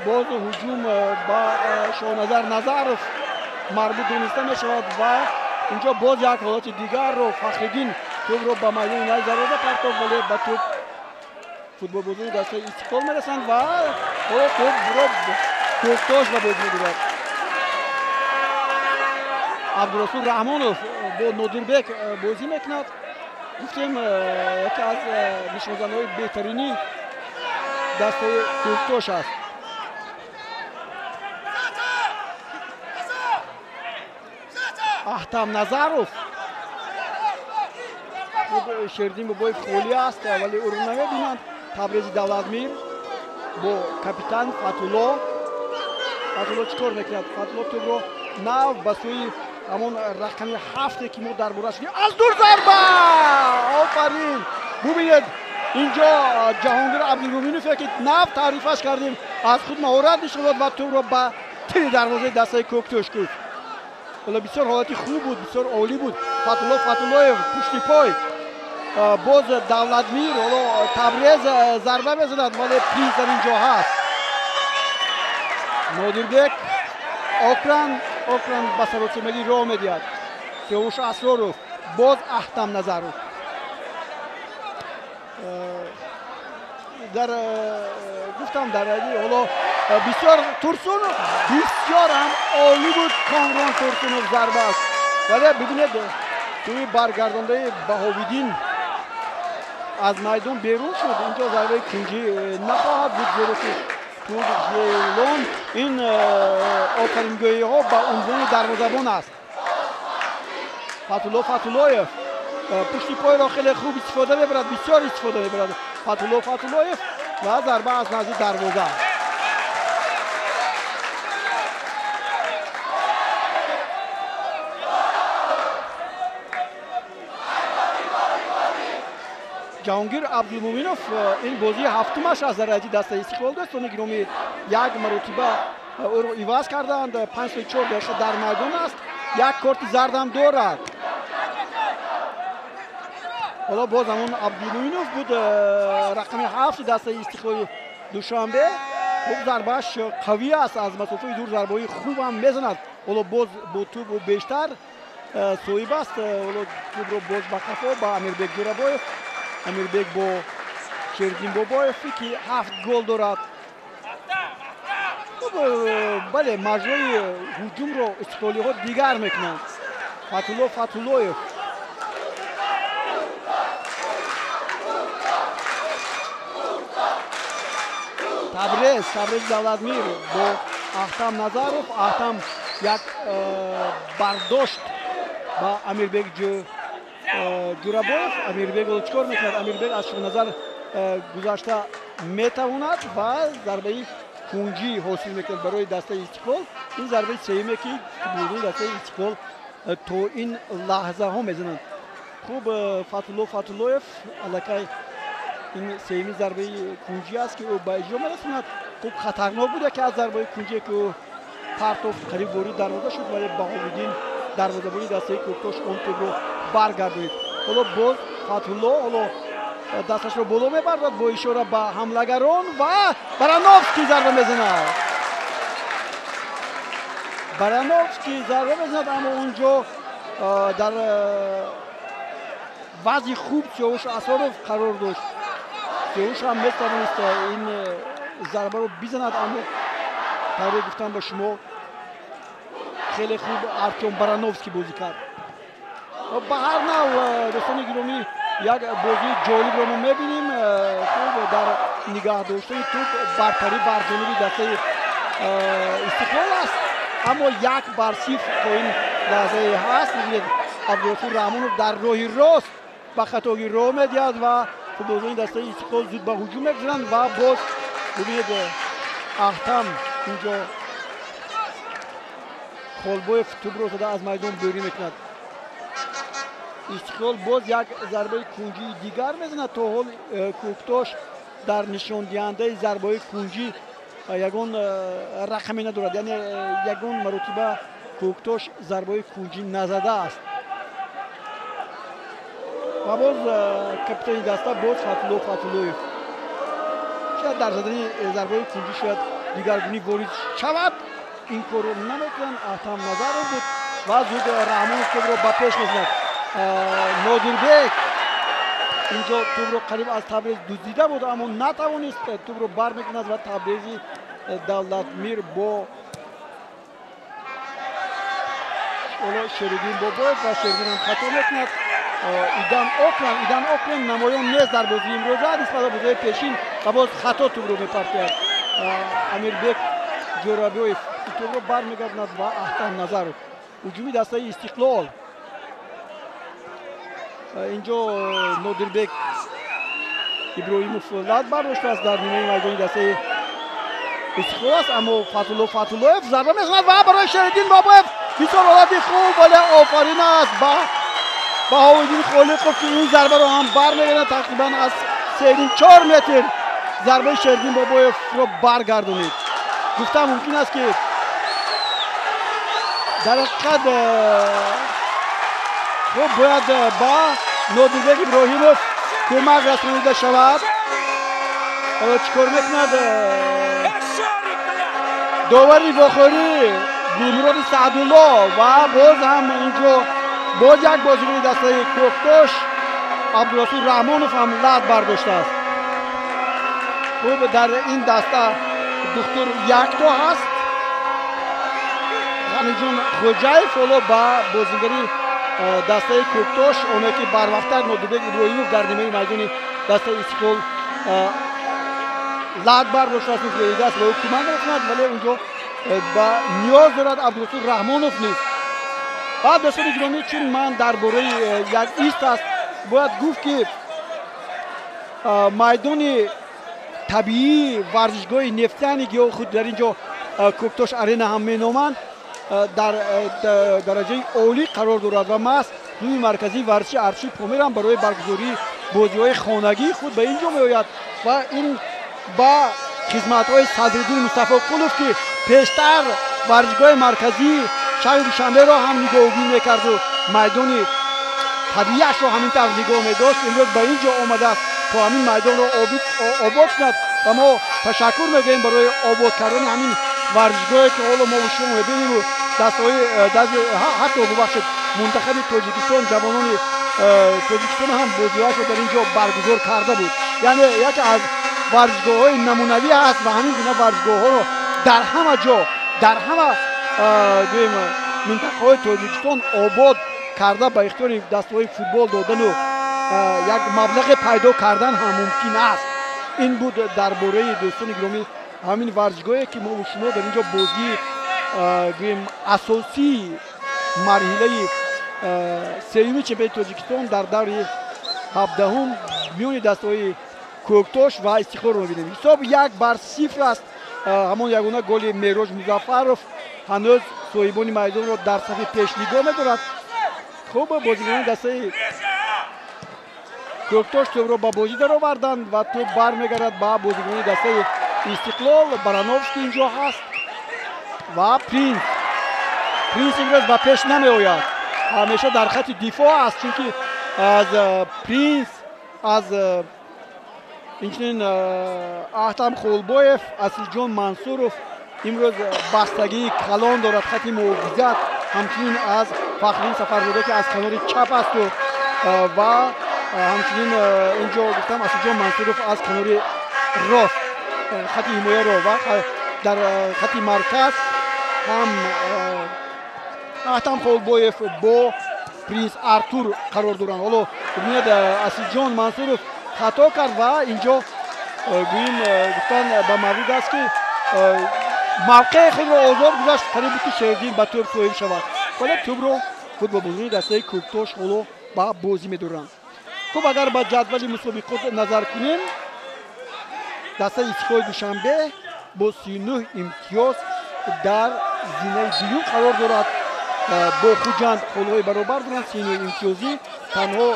боз ҳуҷум ба Шоҳназар Назаров марбут дониста мешавад ва инҷо боз як ҳолати дигарро Фахриддин тӯбро ба майдони нази дарвоза партофт, вале ба тӯб футболбозони дастаи Истиқлол мерасанд ва ҳоло тӯбро Кӯктош ба бозӣ медорад. Абдурасул Раҳмонов бо Нодирбек бозӣ мекунад. Гуфтем, яке аз нишонзанҳои беҳтарини дастаи Кӯктош аст. Аҳтам Назаров, Шердин Бобоев холӣ аст, вале ӯро намебинанд. Табрези Давлатмир бо капитан Фатулло. Фатулло чӣ кор мекунад? Фатулло тӯбро нав ба сӯи ҳамон рақами ҳафте, ки мо дар борааш, аз дур зарба! Офарин! Бубинед, инҷо Ҷаҳонгир Абдулмуминове, ки нав таърифаш кардем, аз худ маҳорат нишон дод ва тӯбро ба тири дарвозаи дастаи Кӯктош куфт. Ҳоло бисёр ҳолати хуб буд, бисёр олӣ буд. Фатулло Фатуллоев пушти пой, боз Давлатмир, ҳоло Табрез зарба мезанад, вале Принс дар ин ҷо ҳаст. Нодирбек, Окран, Окран ба саросимагӣ роҳ медиҳад. Сиёвуш Асроров, боз Аҳтам Назаров. Дар гуфтам, дар ҳоло бисёр Турсунов, бисёр ҳам олӣ буд Комрон Турсунов зарбааш, вале бибинед, тӯи баргардондаи Баҳовиддин аз майдон берун шуд. Инҷо зарбаи кунҷӣ нахоҳад буд, зеро ки тӯб ин офарингӯиҳо ба унвони дарвозабон аст. Фатулло Фатуллоев пушти пойро хеле хуб истифода мебарад, бисёр истифода мебарад Фатулло Фатуллоев ва зарба аз назди дарвоза. Ҷаҳонгир Абдулмуминов ин бозии ҳафтумаш аст дар ҳайати дастаи Истиқлол. Дӯстони гиромӣ, як маротиба ӯро иваз карданд, 54 дақиқа дар майдон аст, як корти зардам дорад. Ҳоло боз ҳамон Абдулмуминов буд, рақами 7 дастаи Истиқлоли Душанбе. Хуб, зарбааш қавӣ аст, аз масофаи дур зарбаҳои хубам мезанад. Ҳоло боз бо тӯб бештар соҳиб аст. Ҳоло тӯбро боз ба қафо ба Амирбек Ҷӯрабоев, Амирбек бо Шердин Бобоев, ки 7 гол дорад. Бале, маҷрои ҳуҷумро истиқлолиҳо дигар мекунанд. Фатулло Фатуллоев Табрез, Табрез Давлатмир бо Ахтам Назаров. Ахтам як бардошт ба Амирбек Ҷӯрабоев. Амирбек ҳоло чӣ кор мекунад? Амирбек аз Шоҳназар гузашта метавонад ва зарбаи кунҷӣ ҳосил мекунад барои дастаи Истиқлол. Ин зарбаи сеюме, ки футболбозони дастаи Истиқлол то ин лаҳзаҳо мезананд. Хуб, Фатулло Фатуллоев аллакай ин сеюми зарбаи кунҷӣ аст, ки ӯ ба иҷро мерасонад. Хуб, хатарнок буд яке аз зарбаи кунҷие, ки ӯ партофт, қариб ворид дарвоза шуд, вале Баҳовиддин дарвозабони дастаи Кӯктош он тӯбро баргардонид. Ҳоло боз Фатулло ҳоло дасташро боло мебардад бо ишора ба ҳамлагарон ва Барановский зарба мезанад. Барановский зарба мезанад, аммо онҷо дар вазъи хуб Сиёвуш Асоров қарор дошт. Сиёвуш ҳам метавонист ин зарбаро бизанад, аммо тавре гуфтам ба шумо, хеле хуб Артём Барановский бозӣ кард. Ба ҳар нав, дӯстони гиромӣ, як бозии ҷолибро мо мебинем. Хуб, дар нигаҳ доштани тӯб бартарӣ бар ҷониби дастаи Истиқлол аст, аммо 1-0 то ин лаҳзае ҳаст. Мебинед, Абдурасул Раҳмонов дар роҳи рост ба хатогӣ роҳ медиҳад ва футболбозони дастаи Истиқлол зуд ба ҳуҷум мегузаранд ва боз бибинед, Ахтам инҷо Холбоев тӯбро зада аз майдон берун мекунад. Истиқлол боз як зарбаи кунҷии дигар мезанад. То ҳол Кӯктош дар нишондиҳандаи зарбаҳои кунҷӣ ягон рақаме надорад, яъне ягон маротиба Кӯктош зарбаҳои кунҷӣ назадааст. Ва боз капитани даста боз Фатулло Фатуллоев шояд дар задани зарбаҳои кунҷӣ шояд дигаргунӣ ворид шавад, ин корро намекунанд. Ахтам Назаров буд ва зуд Раҳмонов тӯбро ба пеш мезанад. Нодирбек инҷо тӯбро қариб аз Табрез дуздида буд, аммо натавонист, тӯбро бармекунад ва Табрези Давлатмир бо ҳоло Шериддин Бобоев ва Шериддин ҳам хато мекунад. Идан Оклан, Идан Оклан намоён нест дар бозии имрӯза нисбат ба бозиҳои пешин ва боз хато тӯбро мепартояд. Амирбек Ҷӯрабоев тӯбро бармегардонад ва Ахтам Назаров. Ҳуҷуми дастаи Истиқлол. Инҷо Нодирбек Иброҳимов лат бардоштааст дар нимаи майдони дастаи Истиқлол аст, аммо Фатулло Фатуллоев зарба мезанад ва барои Шериддин Бобоев бисёр ҳолати хуб, вале офарин аст ба Баҳовиддин Холиқов, ки ин зарбаро ҳам бармегардонад. Тақрибан аз 3-4 метр зарбаи Шериддин Бобоевро баргардонид. Гуфтан мумкин аст, ки дар ҳақиқат хуб бояд ба Нодирбек Иброҳимов кӯмак расонида шавад. Ҳоло чӣ кор мекунад? Довари вохӯрӣ Гулмуроди Саъдулло ва боз ҳам инҷо боз як бозигари дастаи Кӯктош Абдурасул Раҳмонов ҳам лат бардоштааст. Хуб, дар ин даста духтур якто ҳаст, Ғаниҷон Хоҷаев. Ҳоло ба бозигари дастаи Кӯктош, оне ки барвақттар Нодирбек Иброҳимов дар нимаи майдони дастаи Истиқлол лат бардоштааст, даст ба ӯ кӯмак мекунад, вале онҷо ба ниёз дорад Абдурасул Раҳмонов низ. Баъд, дӯстони гиромӣ, чун ман дар бораи як ист аст, бояд гуфт, ки майдони табиии варзишгоҳи Нефтяник ё худ дар ин ҷо Кӯктош Арена ҳам меноманд, дар дараҷаи олӣ қарор дорад ва маҳз клуби марказии варзиши Арчи Помир ҳам барои баргузории бозиҳои хонагии худ ба ин ҷо меояд ва ин ба хизматҳои Садриддин Мустафоқулов, ки пештар варзишгоҳи марказии шаҳри Душанберо ҳам нигоҳубин мекарду майдони табииашро ҳамин тавр нигоҳ медошт, имрӯз ба ин ҷо омадааст, то ҳамин майдонро обод кунад. Ва мо ташаккур мегӯем барои обод кардани ҳамин варзишгоҳе, ки ҳоло мо шумо мебинему дастҳои ҳатто, бубахшед, мунтахаби Тоҷикистон, ҷавонони Тоҷикистон ҳам бозиҳояшро дар ин ҷо баргузор карда буд. Яъне яке аз варзишгоҳҳои намунавӣ аст ва ҳамин гуна варзишгоҳҳоро дар ҳама ҷо, дар ҳама, гӯем, минтақаҳои Тоҷикистон обод карда, ба ихтиёри дастҳои футбол додану як маблағе пайдо кардан ҳам мумкин аст. Ин буд дар бораи, дӯстони гиромӣ, ҳамин варзишгоҳе, ки мо шумо дар ин ҷо бозии, гӯем, асосии марҳилаи сеюми чемпионати Тоҷикистон дар даври 17-ум миёни дастҳои Кӯктош ва Истиқлолро мебинем. Ҳисоб 1-0 аст. Ҳамон ягона голи Мероҷ Музаффаров ҳанӯз соҳибони майдонро дар сафи пеш нигоҳ медорад. Хуб, бозигарони дастаи Кӯктош тӯбро ба бозӣ дароварданд ва тӯб бармегардад ба бозигарони дастаи Истиқлол. Барановский инҷо ҳаст ва Принс. Принс имрӯз ба пеш намеояд, ҳамеша дар хати дифоъ аст, чунки аз Принс, аз инчунин Аҳтам Холбоев, Асилҷон Мансуров имрӯз бастагии калон дорад хати муҳофизат, ҳамчунин аз Фахриддин Сафарзода, ки аз канори чап асту ва ҳамчунин инҷо гуфтам, Асилҷон Мансуров аз канори рост хати ҳимояро ва дар хати марказ ҳам Аҳтам Холбоев бо Принс Артур қарор доранд. Ҳоло бибинед, Асилҷон Мансуров хато кард ва инҷо, гӯем, гуфтан ба маврид аст, ки мавқеи худро озод гузашт, қариб буд, ки Шердин ба тӯб соҳиб шавад, вале тӯбро футболбозони дастаи Кӯктош ҳоло ба бозӣ медоранд. Хуб, агар ба ҷадвали мусобиқот назар кунем, дастаи Истиқлоли Душанбе бо 39 имтиёз дар зинаи дуюм қарор дорад. Бо Хуҷанд холҳои баробар доранд, 39 имтиёзӣ. Танҳо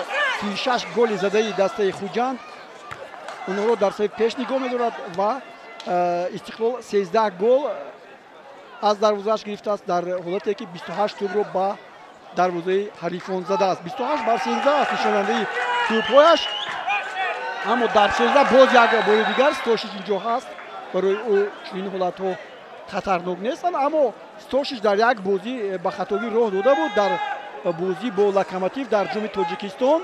36 голи задаи дастаи Хуҷанд онҳоро дар сафи пеш нигоҳ медорад ва Истиқлол 13 гол аз дарвозааш гирифтааст, дар ҳолате ки 28 тӯбро ба дарвозаи ҳарифон задааст. 28-13 аст нишонандаи тӯбҳояш, аммо дар 13 боз як бори дигар Стошич инҷо ҳаст. Барои ӯ чунин ҳолатҳо хатарнок нестанд, аммо Стошич дар як бозӣ ба хатогӣ роҳ дода буд, дар бозӣ бо Локомотив дар Ҷоми Тоҷикистон,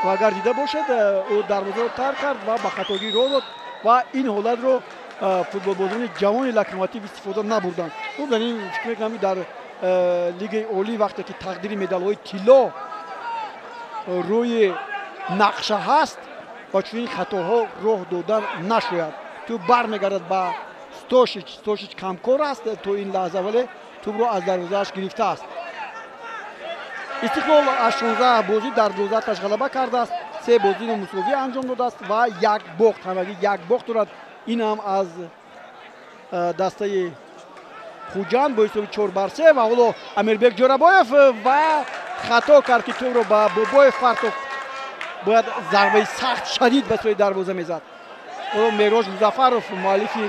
ва агар дида бошед, ӯ дарвозаро тарк кард ва ба хатогӣ роҳ дод ва ин ҳолатро футболбозони ҷавони Локомотив истифода набурданд. Хуб, дар ин фикр мекунам, дар лигаи олӣ, вақте ки тақдири медалҳои тилло рӯи нақша ҳаст, ва чунин хатоҳо роҳ додан нашояд. Тӯб бармегардад ба Стошич. Стошич камкор аст то ин лаҳза, вале тӯбро аз дарвозааш гирифтааст. Истиқлол аз 16 бозӣ дар 12-таш ғалаба кардааст, се бозиро мусовӣ анҷом додааст ва як бохт, ҳамагӣ як бохт дорад. Ин ҳам аз дастаи Хуҷанд бо ҳисоби 4-3. Ва ҳоло Амирбек Ҷорабоев ва хато кард, ки тӯбро ба Бобоев партофт. Бояд зарбаи сахт, шадид ба сӯи дарвоза мезад. Ҳоло Мероҷ Музаффаров, муаллифи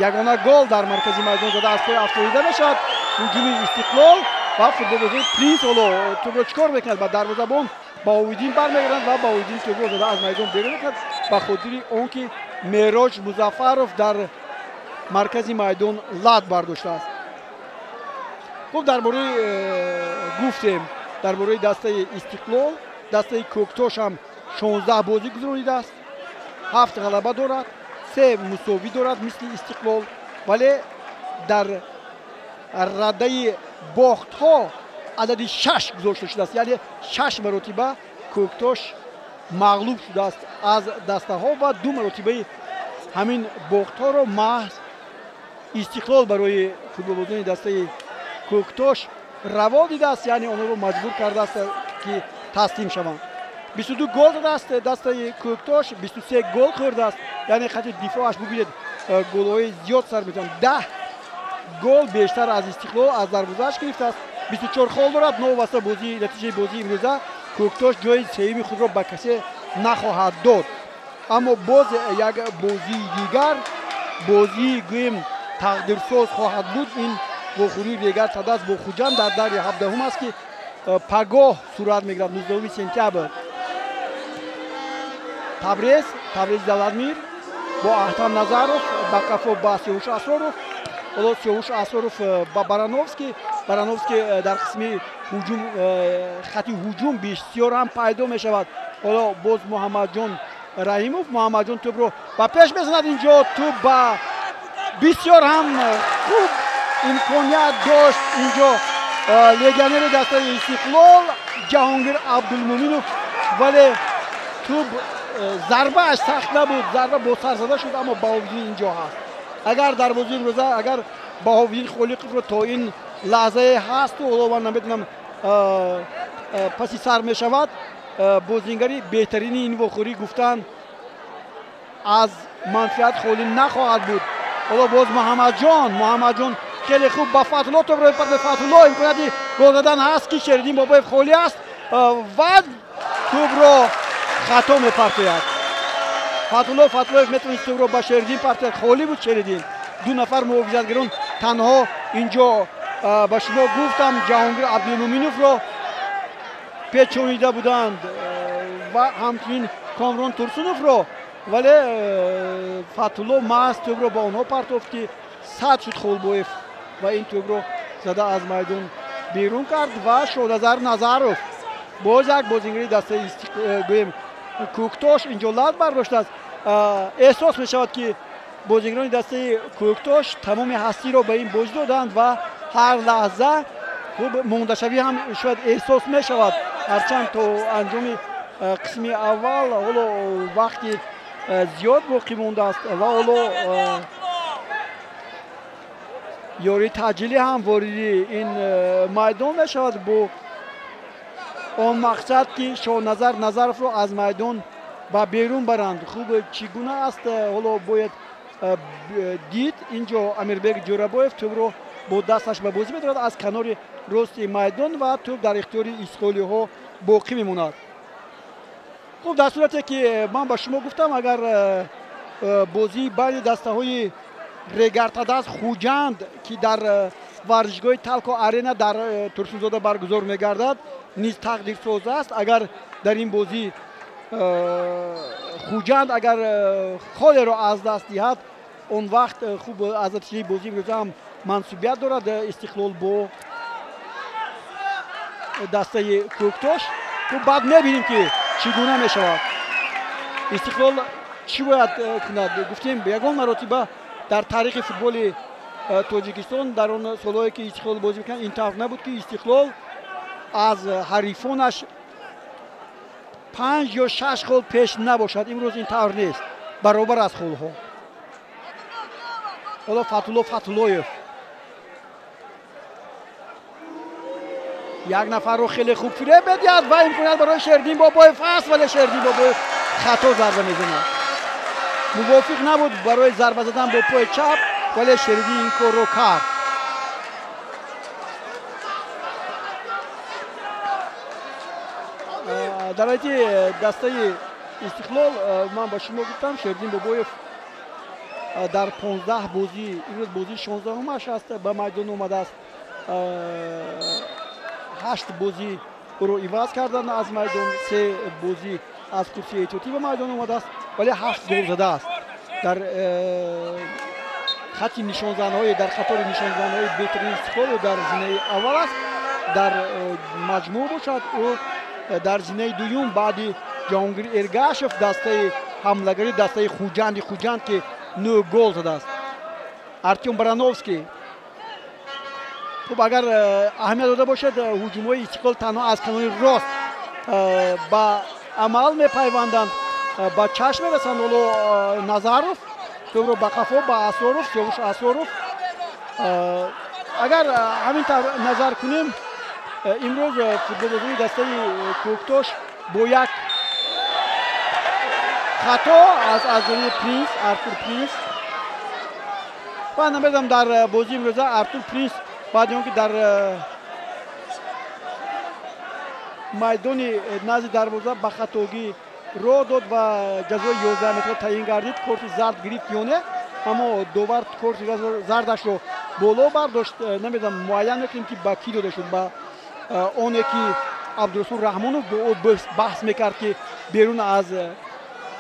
ягона гол дар маркази майдон зада, аз пои афтоида мешавад. Ҳуҷуми Истиқлол ва футболбозони Принс ҳоло тӯбро чӣ кор мекунад? Ба дарвозабон Баҳовиддин бармегарданд ва Баҳовиддин тӯбро зада аз майдон берун мекунад, ба хотири он ки Мероҷ Музаффаров дар маркази майдон лат бардоштааст. Хуб, дар бораи гуфтем, дар бораи дастаи Истиқлол, дастаи Кӯктош ҳам 16 бозӣ гузаронидааст, ҳафт ғалаба дорад, се мусовӣ дорад, мисли Истиқлол, вале дар радаи бохтҳо адади шаш гузошта шудааст, яъне шаш маротиба Кӯктош мағлуб шудааст аз дастаҳо ва ду маротибаи ҳамин бохтҳоро маҳз Истиқлол барои футболбозони дастаи Кӯктош раво дидааст, яъне онҳоро маҷбур кардааст, ки таслим шаванд. 22 гол додааст дастаи Кӯктош, 23 гол хӯрдааст, яъне хати дифоаш бубинед, голҳои зиёд сар метавонад. 10 гол бештар аз Истиқлол аз дарвозааш гирифтааст. 24 хол дорад. Новобаста бозии натиҷаи бозии имрӯза Кӯктош ҷои сеюми худро ба касе нахоҳад дод. Аммо боз як бозии дигар, бозии гӯем тақдирсоз хоҳад буд. Ин вохӯрии Регар Тадаз бо Хуҷанд дар даври 17 аст, ки пагоҳ сурат мегирад, 19 сентябр. Табрез, Табрез Давлатмир бо Аҳтам Назаров, ба қафо ба Сиёвуш Асроров. Ҳоло Сиёвуш Асроров ба Барановский. Барановский дар қисми ҳуҷум, хати ҳуҷум бисёр ҳам пайдо мешавад. Ҳоло боз Муҳаммадҷон Раҳимов, Муҳаммадҷон тӯбро ба пеш мезанад. Инҷо тӯб ба бисёр ҳам хуб имконият дошт инҷо легионери дастаи Истиқлол Ҷаҳонгир Абдулмуминов, вале тӯб зарбааш сахт набуд, зарба бо сар зада шуд, аммо Баҳовиддин инҷо ҳаст. Агар дар бозии имрӯза агар Баҳовиддин Холиқовро то ин лаҳзае ҳасту ҳоло ман наметавонам паси сар мешавад, бозингари беҳтарини ин вохӯрӣ гуфтан аз манфиат холӣ нахоҳад буд. Ҳоло боз Муҳаммадҷон, Муҳаммадҷон хеле хуб ба Фатулло тӯбро мепартояд. Фатулло имконияти гол задан ҳаст, ки Шериддин Бобоев холӣ аст ва тӯбро хато мепартояд. Фатулло Фатуллоев метавонист тӯбро ба Шериддин партояд, холӣ буд Шериддин. Ду нафар муҳофизатгарон танҳо инҷо ба шумо гуфтам Ҷаҳонгир Абдулмуминовро печонида буданд ва ҳамчунин Комрон Турсуновро, вале Фатулло маҳз тӯбро ба онҳо партофт, ки сад шуд Холбоев ва ин тӯбро зада аз майдон берун кард. Ва Шодазар Назаров боз як бозингари дастаи гӯем Кӯктош инҷо лат бардоштааст. Эҳсос мешавад, ки бозингарони дастаи Кӯктош тамоми ҳастиро ба ин бозӣ доданд ва ҳар лаҳза хуб мондашавӣ ҳам шояд эҳсос мешавад. Ҳарчанд то анҷоми қисми аввал ҳоло вақти зиёд боқӣ мондааст ва ҳоло ёрии таъҷилӣ ҳам вориди ин майдон мешавад бо он мақсад, ки Шоҳназар Назаровро аз майдон ба берун баранд. Хуб, чӣ гуна аст, ҳоло бояд дид. Инҷо Амирбек Ҷӯрабоев тӯбро бо дасташ ба бозӣ медорад аз канори рости майдон ва тӯб дар ихтиёри истиқлолиҳо боқӣ мемонад. Хуб, дар сурате ки ман ба шумо гуфтам, агар бозии байни дастаҳои Регар-ТадАЗ Хуҷанд, ки дар варзишгоҳи Талко Арена дар Турсунзода баргузор мегардад, низ тақдирсоз аст. Агар дар ин бозӣ Хуҷанд агар холеро аз даст диҳад, он вақт хуб аз натиҷаи бозии имрӯза ҳам мансубият дорад Истиқлол бо дастаи Кӯктош. Хуб, баъд мебинем, ки чӣ гуна мешавад. Истиқлол чӣ бояд кунад? Гуфтем, ягон маротиба дар таърихи футболи Тоҷикистон дар он солҳое ки Истиқлол бозӣ мекунад, ин тавр набуд, ки Истиқлол аз ҳарифонаш 5 ё 6 хол пеш набошад. Имрӯз ин тавр нест, баробар аст холҳо. Ҳоло Фатулло Фатуллоев як нафарро хеле хуб фиреб медиҳад ва имконият барои Шердин Бобоев ҳаст, вале Шердин Бобоев хато зарба мезанад. Мувофиқ набуд барои зарба задан бо пои чап, вале Шердин ин корро кард. Дар ҳайати дастаи Истиқлол ман ба шумо гуфтам, Шердин Бобоев дар 15 бозӣ, имрӯз бозии 16-умаш аст, ба майдон омадааст. 8 бозӣ ӯро иваз карданд аз майдон, 3 бозӣ аз курсии эҳтиётӣ ба майдон омадааст, вале 7 гол задааст. Дар хати нишонзанҳои, дар қатори нишонзанҳои беҳтарини Истиқлол дар зинаи аввал аст. Дар маҷмӯъ бошад, ӯ дар зинаи дуюм баъди Ҷаҳонгир Эргашев, дастаи ҳамлагари дастаи Хуҷанди Хуҷанд, ки 9 гол задааст. Артём Барановский. Хуб, агар аҳамият дода бошад, ҳуҷумҳои Истиқлол танҳо аз канори рост ба амал мепайванданд, ба чашм мерасанд. Ҳоло Назаров тӯбро ба қафо ба Асроров, Сиёвуш Асроров. Агар ҳамин тавр назар кунем, Имрӯз футболбозони дастаи Кӯктош бо як хато аз ҷониби Принс, Артур Принс. Ва намедонам дар бозии имрӯза Артур Принс баъди он ки дар майдони назди дарвоза ба хатогӣ роҳ дод ва ҷазои 11 метр таъин гардид, корти зард гирифт ё не, аммо довар корти зардашро боло бардошт. Намедонам, муайян мекунем ки ба кӣ дода шуд, ба оне ки Абдурасул Раҳмонов бо ӯ баҳс мекард, ки берун аз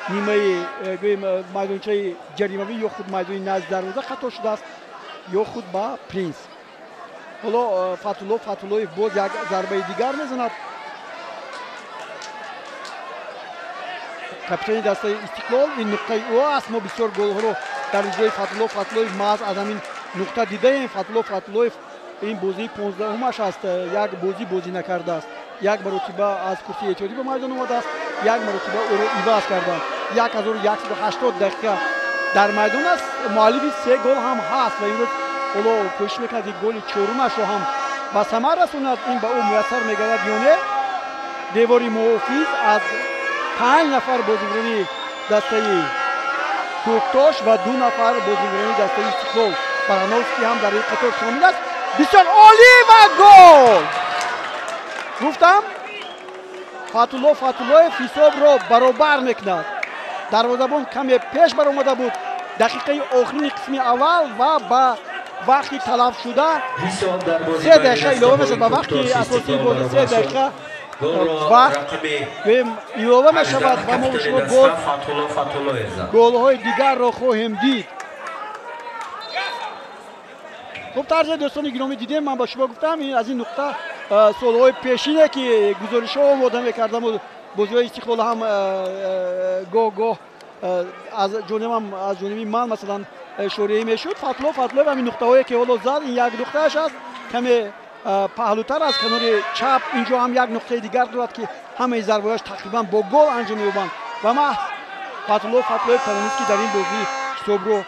нимаи гӯем майдончаи ҷаримавӣ ё худ майдони назди дарвоза хато шудааст, ё худ ба Принс. Ҳоло Фатулло Фатуллоев боз як зарбаи дигар мезанад. Капитани дастаи Истиқлол, ин нуқтаи ӯ аст. Мо бисёр голҳоро дар иҷрои Фатулло Фатуллоев маҳз аз ҳамин нуқта дидаем. Фатулло Фатуллоев ин бозии 15-умаш аст, як бозӣ бозӣ накардааст. Як маротиба аз курсии эҳтиётӣ ба майдон омадааст, як маротиба ӯро иваз карданд. 1180 дақиқа дар майдон аст, муаллифи 3 гол ҳам ҳаст ва имрӯз ҳоло кӯшиш мекунад, ки голи чорумашро ҳам ба самар расонад. Ин ба ӯ муяссар мегардад ё не? Девори муҳофиз аз 5 нафар бозигарони дастаи Кӯктош ва 2 нафар бозигарони дастаи Истиқлол. Барановский ҳам дар ин қатор шомил аст. Бисёр олӣ ва гол! Гуфтам, Фатулло Фатуллоев ҳисобро баробар мекунад. Дарвозабон каме пеш баромада буд дақиқаи охирини қисми аввал ва ба вақти талафшуда 3 дақиқа илова мешавад. Ба вақти асосии бозӣ 3 дақиқа вақт илова мешавад ва мо шумо боз голҳои дигарро хоҳем дид. Хуб, тарзе дӯстони гиромӣ дидем, ман ба шумо гуфтам, ин аз ин нуқта солҳои пешине ки гузоришҳо омода мекардам, бозиҳои Истиқлол ҳам гоҳ-гоҳ аз ҷонибам, аз ҷониби ман масалан шореӣ мешуд. Фатулло Фатуллоев ҳамин нуқтаҳое ки ҳоло зад, ин як нуқтааш аст, каме паҳлӯтар аз канори чап. Инҷо ҳам як нуқтаи дигар дорад, ки ҳамаи зарбаҳояш тақрибан бо гол анҷом меёбанд ва маҳз Фатулло Фатуллоев тавонист, ки дар ин бозӣ ҳисобро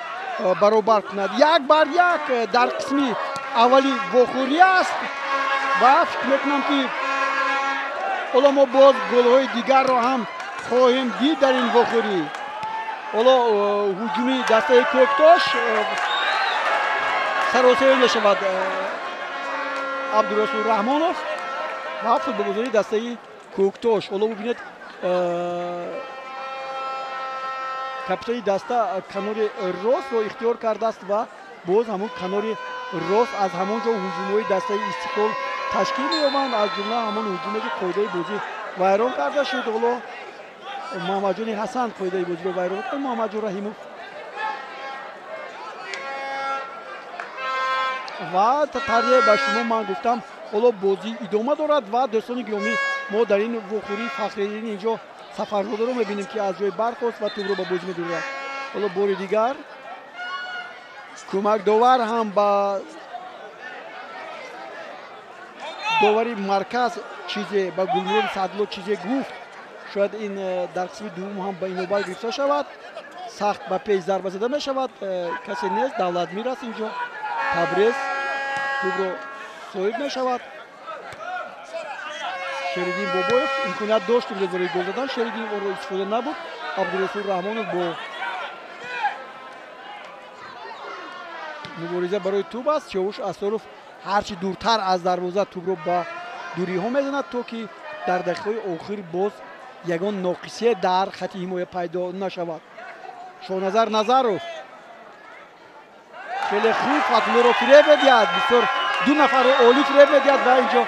баробар кунад. 1-1 дар қисми аввали вохӯрӣ аст ва фикр мекунам, ки ҳоло мо боз голҳои дигарро ҳам хоҳем дид дар ин вохӯрӣ. Ҳоло ҳуҷуми дастаи Кӯктош саросева мешавад. Абдурасул Раҳмонов ва футболбозони дастаи Кӯктош. Ҳоло бубинед, капитани даста канори ростро ихтиёр кардааст ва боз ҳамон канори рост аз ҳамон ҷо ҳуҷумҳои дастаи Истиқлол ташкил меёбанд, аз ҷумла ҳамон ҳуҷуме ки қоидаи бозӣ вайрон карда шуд. Ҳоло Муҳаммадҷони Ҳасан қоидаи бозиро вайрон кард. Муҳаммадҷон Раҳимов ва тарзе ба шумо ман гуфтам, ҳоло бозӣ идома дорад ва дӯстони гиромӣ, мо дар ин вохӯрии Фахриддин инҷо Сафарзодаро мебинем, ки аз ҷои бархост ва тӯбро ба бозӣ медурад. Ҳоло бори дигар кӯмакдовар ҳам ба довари марказ чизе, ба Гулмуроди Саъдулло чизе гуфт. Шояд ин дар қисми дуввум ҳам ба инобат гирифта шавад. Сахт ба пеш зарба зада мешавад, касе нест, Давлатмир аст инҷо. Табрез тӯбро соҳиб мешавад. Шериддин Бобоев имконият дошт имрӯз барои гол задан, Шериддин онро истифода набуд. Абдурасул Раҳмонов бо мубориза барои тӯб аст. Сиёвуш Асоров ҳарчи дуртар аз дарвоза тӯбро ба дуриҳо мезанад, то ки дар дақиқаҳои охир боз ягон ноқисие дар хати ҳимоя пайдо нашавад. Шоҳназар Назаров хеле хуб Фатуллоро фиреб медиҳад, бисёр 2 нафарро олӣ фиреб медиҳад ва инҷо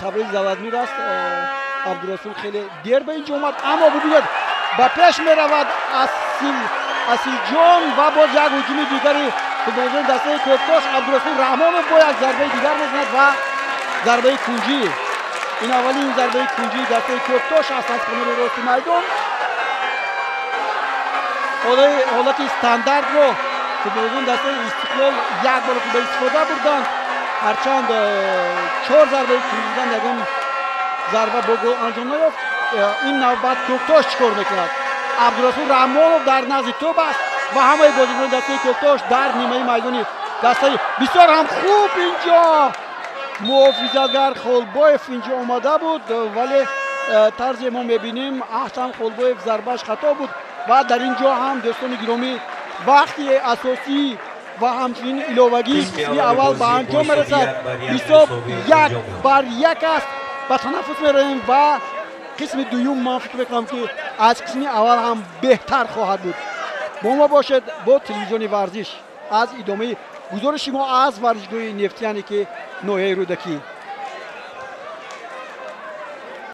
Табрези Давлатмир аст. Абдурасул хеле дер ба инҷо омад, аммо бубинед, ба пеш меравад Асилҷон ва боз як ҳуҷуми дигари футболбозони дастаи Кӯктош. Абдурасул Раҳмонов бо як зарбаи дигар мезанад ва зарбаи кунҷӣ. Ин аввалин зарбаи кунҷии дастаи Кӯктош аст аз канори рости майдон. Ҳолати стандартро футболбозони дастаи Истиқлол як маротиба истифода бурданд. Ҳарчанд 4 зарбаи кунҷӣ задан, ягон зарба бо гол анҷом наёфт. Ин навбат Кӯктош чӣ кор мекунад? Абдурасул Раҳмонов дар назди тӯб аст ва ҳамаи бозигарони дастаи Кӯктош дар нимаи майдони дастаи. Бисёр ҳам хуб инҷо Муҳофизатгар Холбоев инҷо омада буд, вале тарзе мо мебинем, Аҳсан Холбоев зарбааш хато буд. Ва дар ин ҷо ҳам, дӯстони гиромӣ, вақти асосӣ ва ҳамчунин иловагии қисми аввал ба анҷом мерасад. Ҳисоб 1-1 аст. Ба танаффус меравем ва қисми дуюм, ман фикр мекунам, ки аз қисми аввал ҳам беҳтар хоҳад буд. Бо мо бошед, бо телевизиони Варзиш, аз идомаи гузориши мо аз варзишгоҳи Нефтияне, ки ноҳияи Рӯдакӣ.